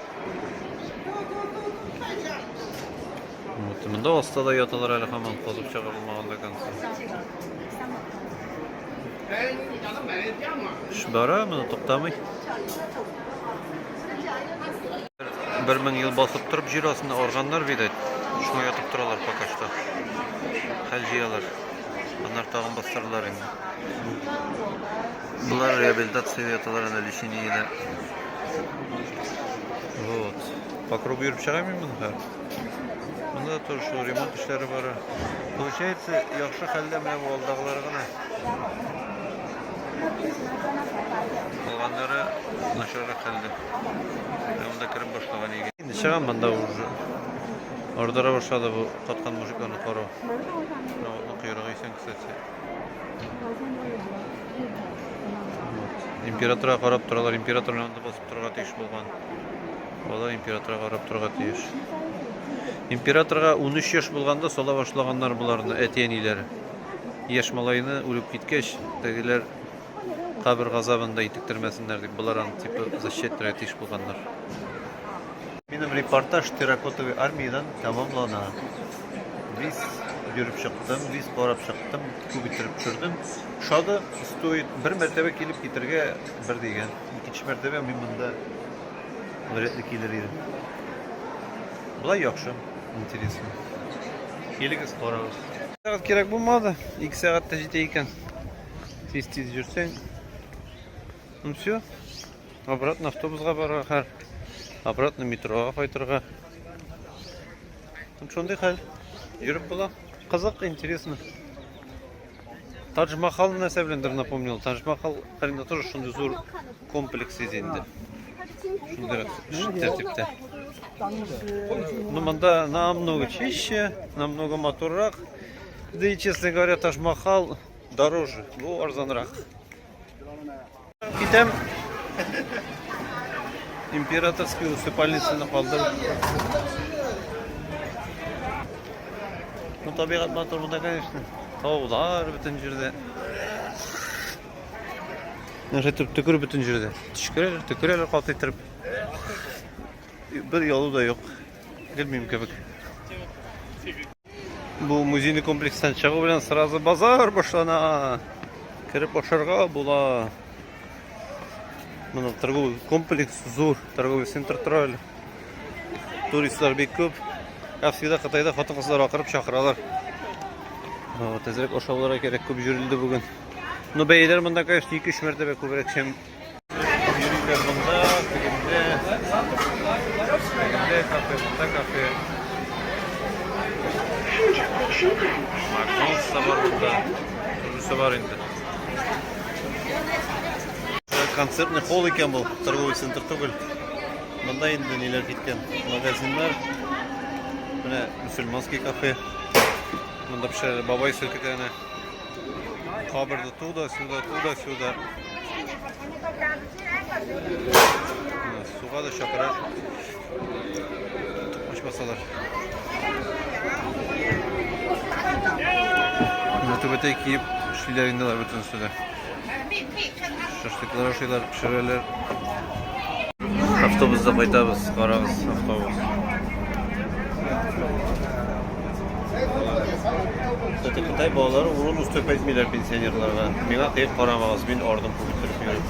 Вот, монда аста да яталар әле һаман казып чыгарылмаган до конца. Эш бара, моны туктамый. Бер мең ел басып торып җир астында арганнар, видать. Шуңа ятып торалар пока что. Хәл җыялар. Аннары тагын бастырырлар инде. Болар реабилитация яталар әнә лечениедә. Вот. По кругу йөреп чыгам мин моны хәзер. Монда да тоже шул ремонт эшләре бара. Получается, яхшы хәлдә менә бу алдагылары гына. Калганнары начаррак хәлдә. Менә монда кереп башлаган егет. Инде чыгам монда уже. Ардыра башлады бу каткан мужикларны карау. Менә атның койрыгы исән, кстати. Императорга карап торалар. Император менә монда басып торырга тиеш булган. Алар императорга карап торырга тиеш. Императорга 13 яшь булганда сала башлаганнар боларны әти-әниләре. Яшь малайны үлеп киткәч, тегеләр кабер газабында итектермәсеннәр дип, болар аны типа защищать итәргә тиеш булганнар. Минем репортаж терракотовый армиядән тәмамлана. Виз йөреп чыктым, виз карап чыктым, күп иттереп төшердем. Ошады, стоит бер мәртәбә килеп китергә бер дигән. Икенче мәртәбә мин монда вряд ли килер идем. Болай яхшы, интересно. Килегез, карагыз. Сәгать кирәк булмады. 2 сәгать тә җитә икән. Тиз-тиз йөрсәң. Ну все. Обратно автобусга барырга хәл. Обратно метрога кайтырга. Шундый хәл. Йөреп була. Кызык, интересно. Тадж-Махал нәрсә беләндер напомнил. Тадж-Махал хәлендә тоже шундый зур комплекс иде инде. Шундыйрак тәртиптә. Ну, монда намного чище, намного матуррак. Да и, честно говоря, Тадж-Махал дороже, бу арзанрак. Китәм. Императорский усыпальницаны калдырып. Ну, табигать матур монда, конечно. Таулар бөтен җирдә. Нәрсә итеп төкер бөтен җирдә. Төшкерәләр, төкерәләр каты иттереп. Бер ялу да юк. Белмим кебек. Бу музейный комплекстан чыгу белән сразу базар башлана. Кереп ашарга була. Монда торговый комплекс зур, торговый центр тора әле. Туристлар бик күп. Как всегда Кытайда хатын-кызлар акырып чакыралар. Вот, әзрәк ашауларга кирәк, күп йөрелде бүген. Но бәяләр монда, конечно, 2-3 мәртәбә күбрәк, чем Йөриләр монда, тегендә. Тегендә кафе, монда кафе. Макдональдс та бар монда. Төрлесе бар инде. Концертный холл икән бу, торговый центр түгел. Монда инде ниләр киткән? Магазиннар. Менә мусульманский кафе. Монда пешерәләр бабай селкетә әнә. Кабырды туда-сюда, туда-сюда. Суга да чакыра. Токмач басалар. Менә түбәтәй киеп эшлиләр инде алар бөтенесе дә. Шашлыклар ашыйлар, пешерәләр. Автобуста кайтабыз, карагыз, автобус. Кстати, Кытай балалары урын уступ әйтмиләр пенсионерларга. Миңа кыек карамагыз, мин ардым күп иттереп йөреп.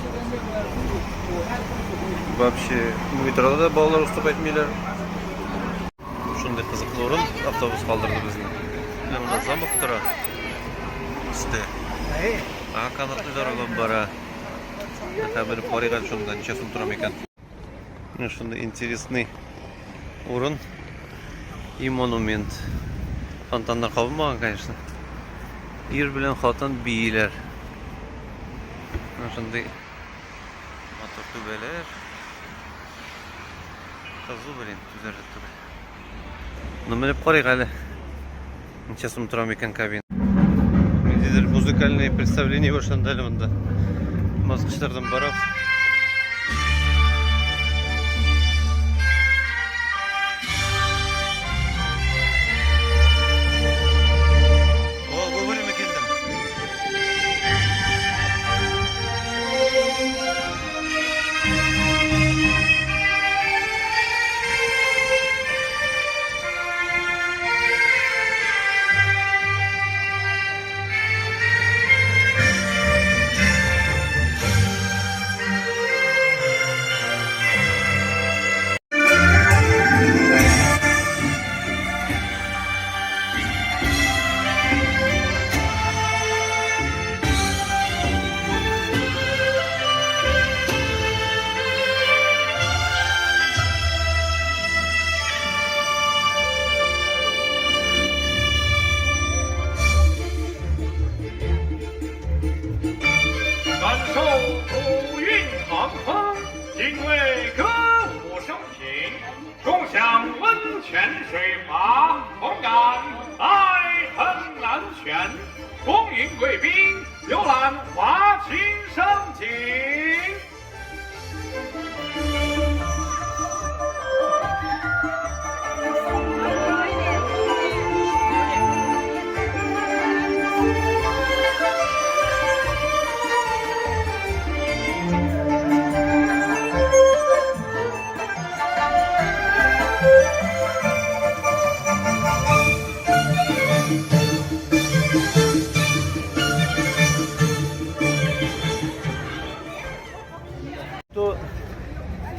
Вообще, метрода да балалар уступ әйтмиләр. Шундый кызыклы урын, автобус калдырды безне. Менә монда замок тора. Өстә. Ага, канатлы дорога бара. Хәзер белеп карыйк әле шунда ничә сум тора микән. Менә шундый интересный урын и монумент. Фонтаннар кабынмаган, конечно. Ир белән хатын бииләр. Менә шундый матур түбәләр. Кызу, блин, түзәрлек түгел. Ну, менеп карыйк әле. Ничә сум тора микән кабина? Ниндидер музыкальный представление башланды әле монда. Баскычлардан барабыз. О, вовремя килдем.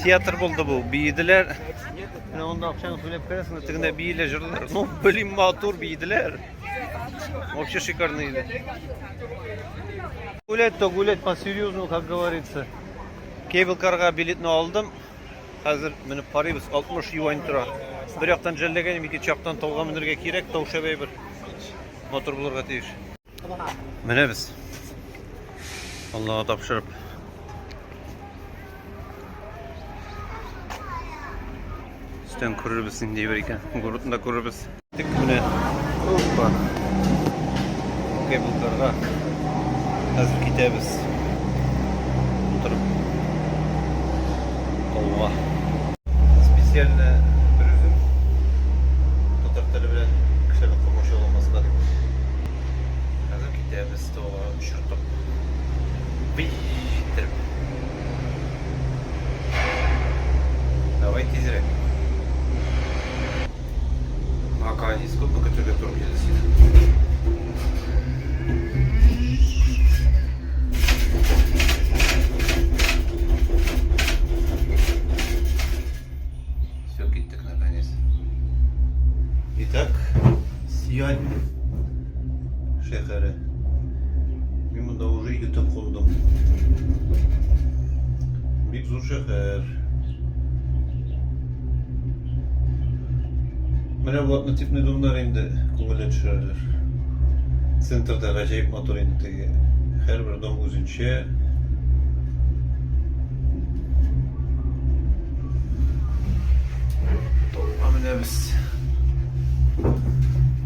Театр булды бу. Биеделәр. Менә монда акчаны түләп керәсең, тегендә бииләр, җырлар. Ну, блин, матур биеделәр. Вообще шикарно иде. Гулять то гулять по-серьезному, как говорится. Кейбл-карга билетны алдым. Хәзер менеп карыйбыз, 60 юань тора. Бер яктан жәлләгәнем, икенче яктан тауга менергә кирәк, тау шәп әйбер. Матур булырга тиеш. Менәбез. Аллага тапшырып. Өстән күрербез нинди бер икән. Городны да күрербез. Тик менә. Опа. Кейблкарга. Хәзер китәбез. Утырып. Тауга. Специально бер үзем татар теле белән кешеләрне комачауламаска дип. Хәзер китәбез тауга очыртып. Биттереп. Давай тизрәк. Наконец, күпме көтәргә туры килде сине. Все, киттек наконец. Итак, Сиань шәһәре. Мин монда уже ике төн кундым. Бик зур шәһәр. Менә бу однотипный домнар инде күңелне төшерәләр. Центрда гаҗәеп матур инде теге. Һәрбер дом үзенчә. Тауга менәбез.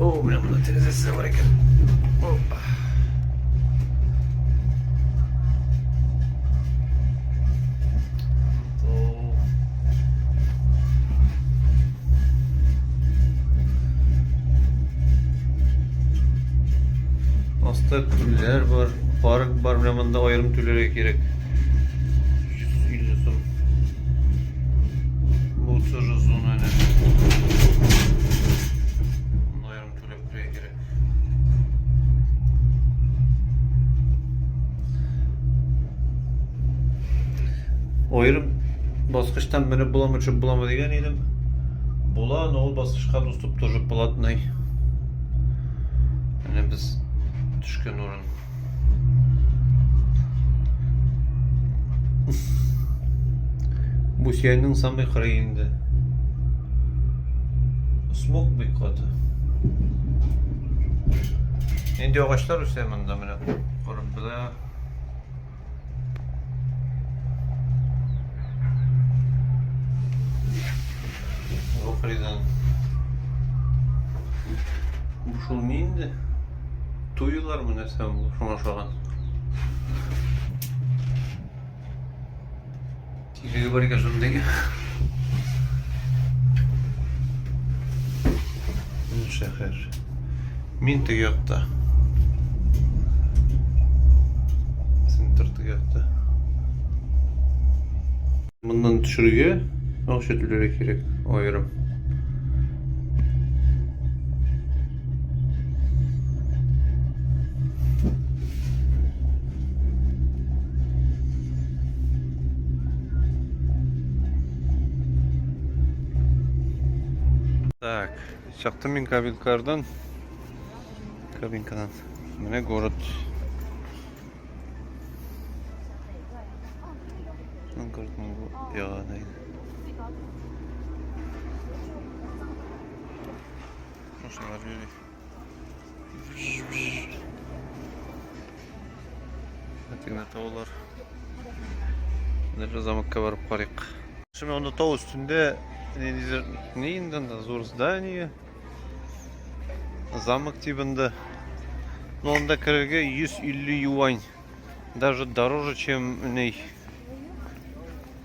О, менә монда тәрәзәсе бар икән. Опа. Аста күлләр бар, парк бар, менә монда аерым түләргә кирәк. 150 сум. Бу тоже зона әнә. Монда аерым түләп керергә кирәк. Баскычтан менеп буламы, төшеп буламы дигән идем. Була, но ул баскычка доступ тоже платный. Менә без төшкән урын. Бу сиянның самый кырые инде. Смог бик каты. Нинди агачлар үсә монда менә. Карап була. Бу кырыйдан. Бу шул ни инде? Туйлармы нәрсә бу шуңа ошаган. Тишеге бар икән шундый. Шәһәр. Мин теге якта. Центр теге якта. Моннан төшергә акча түләргә кирәк аерым. Так, чыктым мин кабинкардан. Кабинкадан. Менә город. Городның бу ягы Машиналар йөри. Әтигенә таулар. Менә замокка барып карыйк. Шуны анда тау өстендә ниндидер ни инде анда зур здание. Замок тибында. Но анда керергә 150 юань. Даже дороже, чем ней.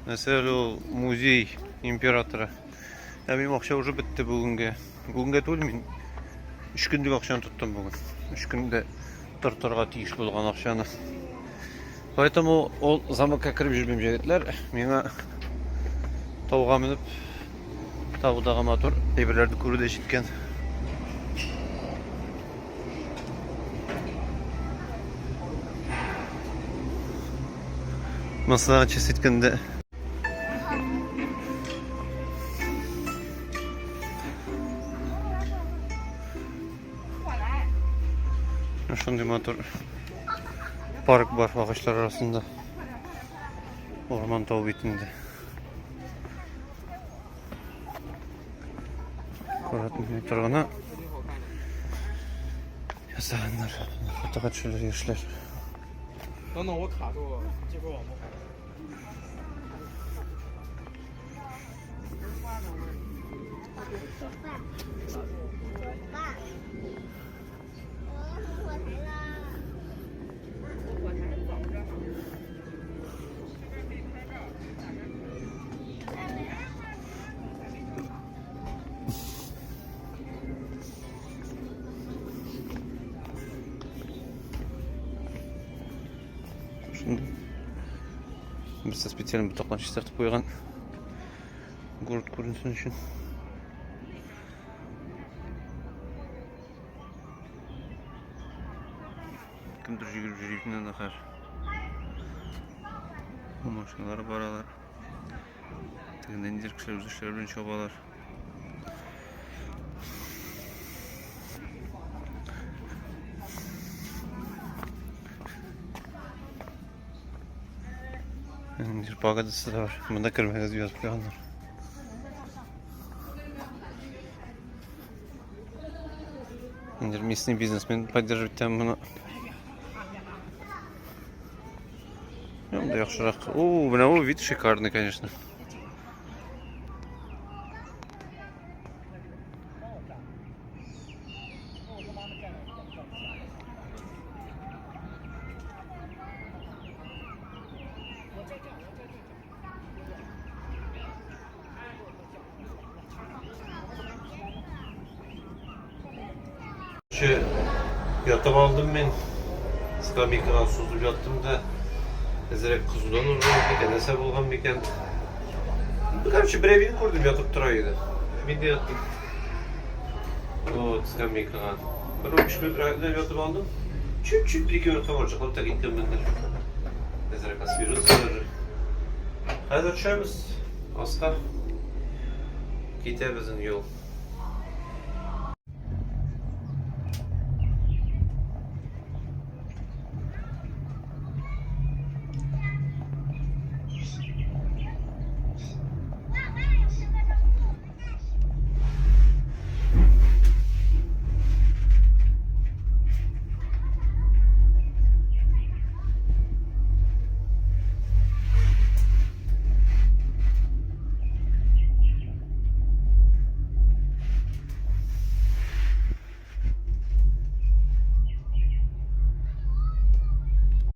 Нәрсә әле ул музей императора. Ә минем акча уже бетте бүгенгә. Бүгенгә түгел, мин 3 көндек акчаны тоттым бүген. 3 көндә тортырга тиеш булган акчаны. Поэтому ул замокка кереп йөрмим, җегетләр. Миңа тауга менеп, таудагы матур әйберләрне күрү дә җиткән. Масага честь иткәндә Шундый матур парк бар агачлар арасында. Урман тау битендә. Квадрат метр гына ясаганнар. Фотога төшәләр яшьләр. 等等，我卡住了，这会儿网不好。 Шундый. Берсе специально ботакларын чистартып куйган. Город күренсен өчен. Кемдер җигелеп йөри икән анда хәзер. Машиналар баралар. Тегендә ниндидер кешеләр үз эшләре белән чабалар. Ниндидер погодасы да бар. Монда кермәгез дип язып куйганнар. Ниндидер местный бизнесмен поддерживать итә моны. Монда яхшырак. О, менә ул вид шикарный, конечно. Ятып алдым мин. Скамейкага сузылып яттым да. Әзрәк кызудан урган микән, нәрсә булган микән? Ну, короче, бер әбине күрдем, ятып тора иде. Мин дә яттым. Вот, скамейкага. Бер 15 минут рәхәтләнеп ятып алдым. Чуть-чуть бер-ике минутка барып та киткәнмендер. Әзрәк освежиться даже. Хәзер төшәбез. Аска китә безнең юл.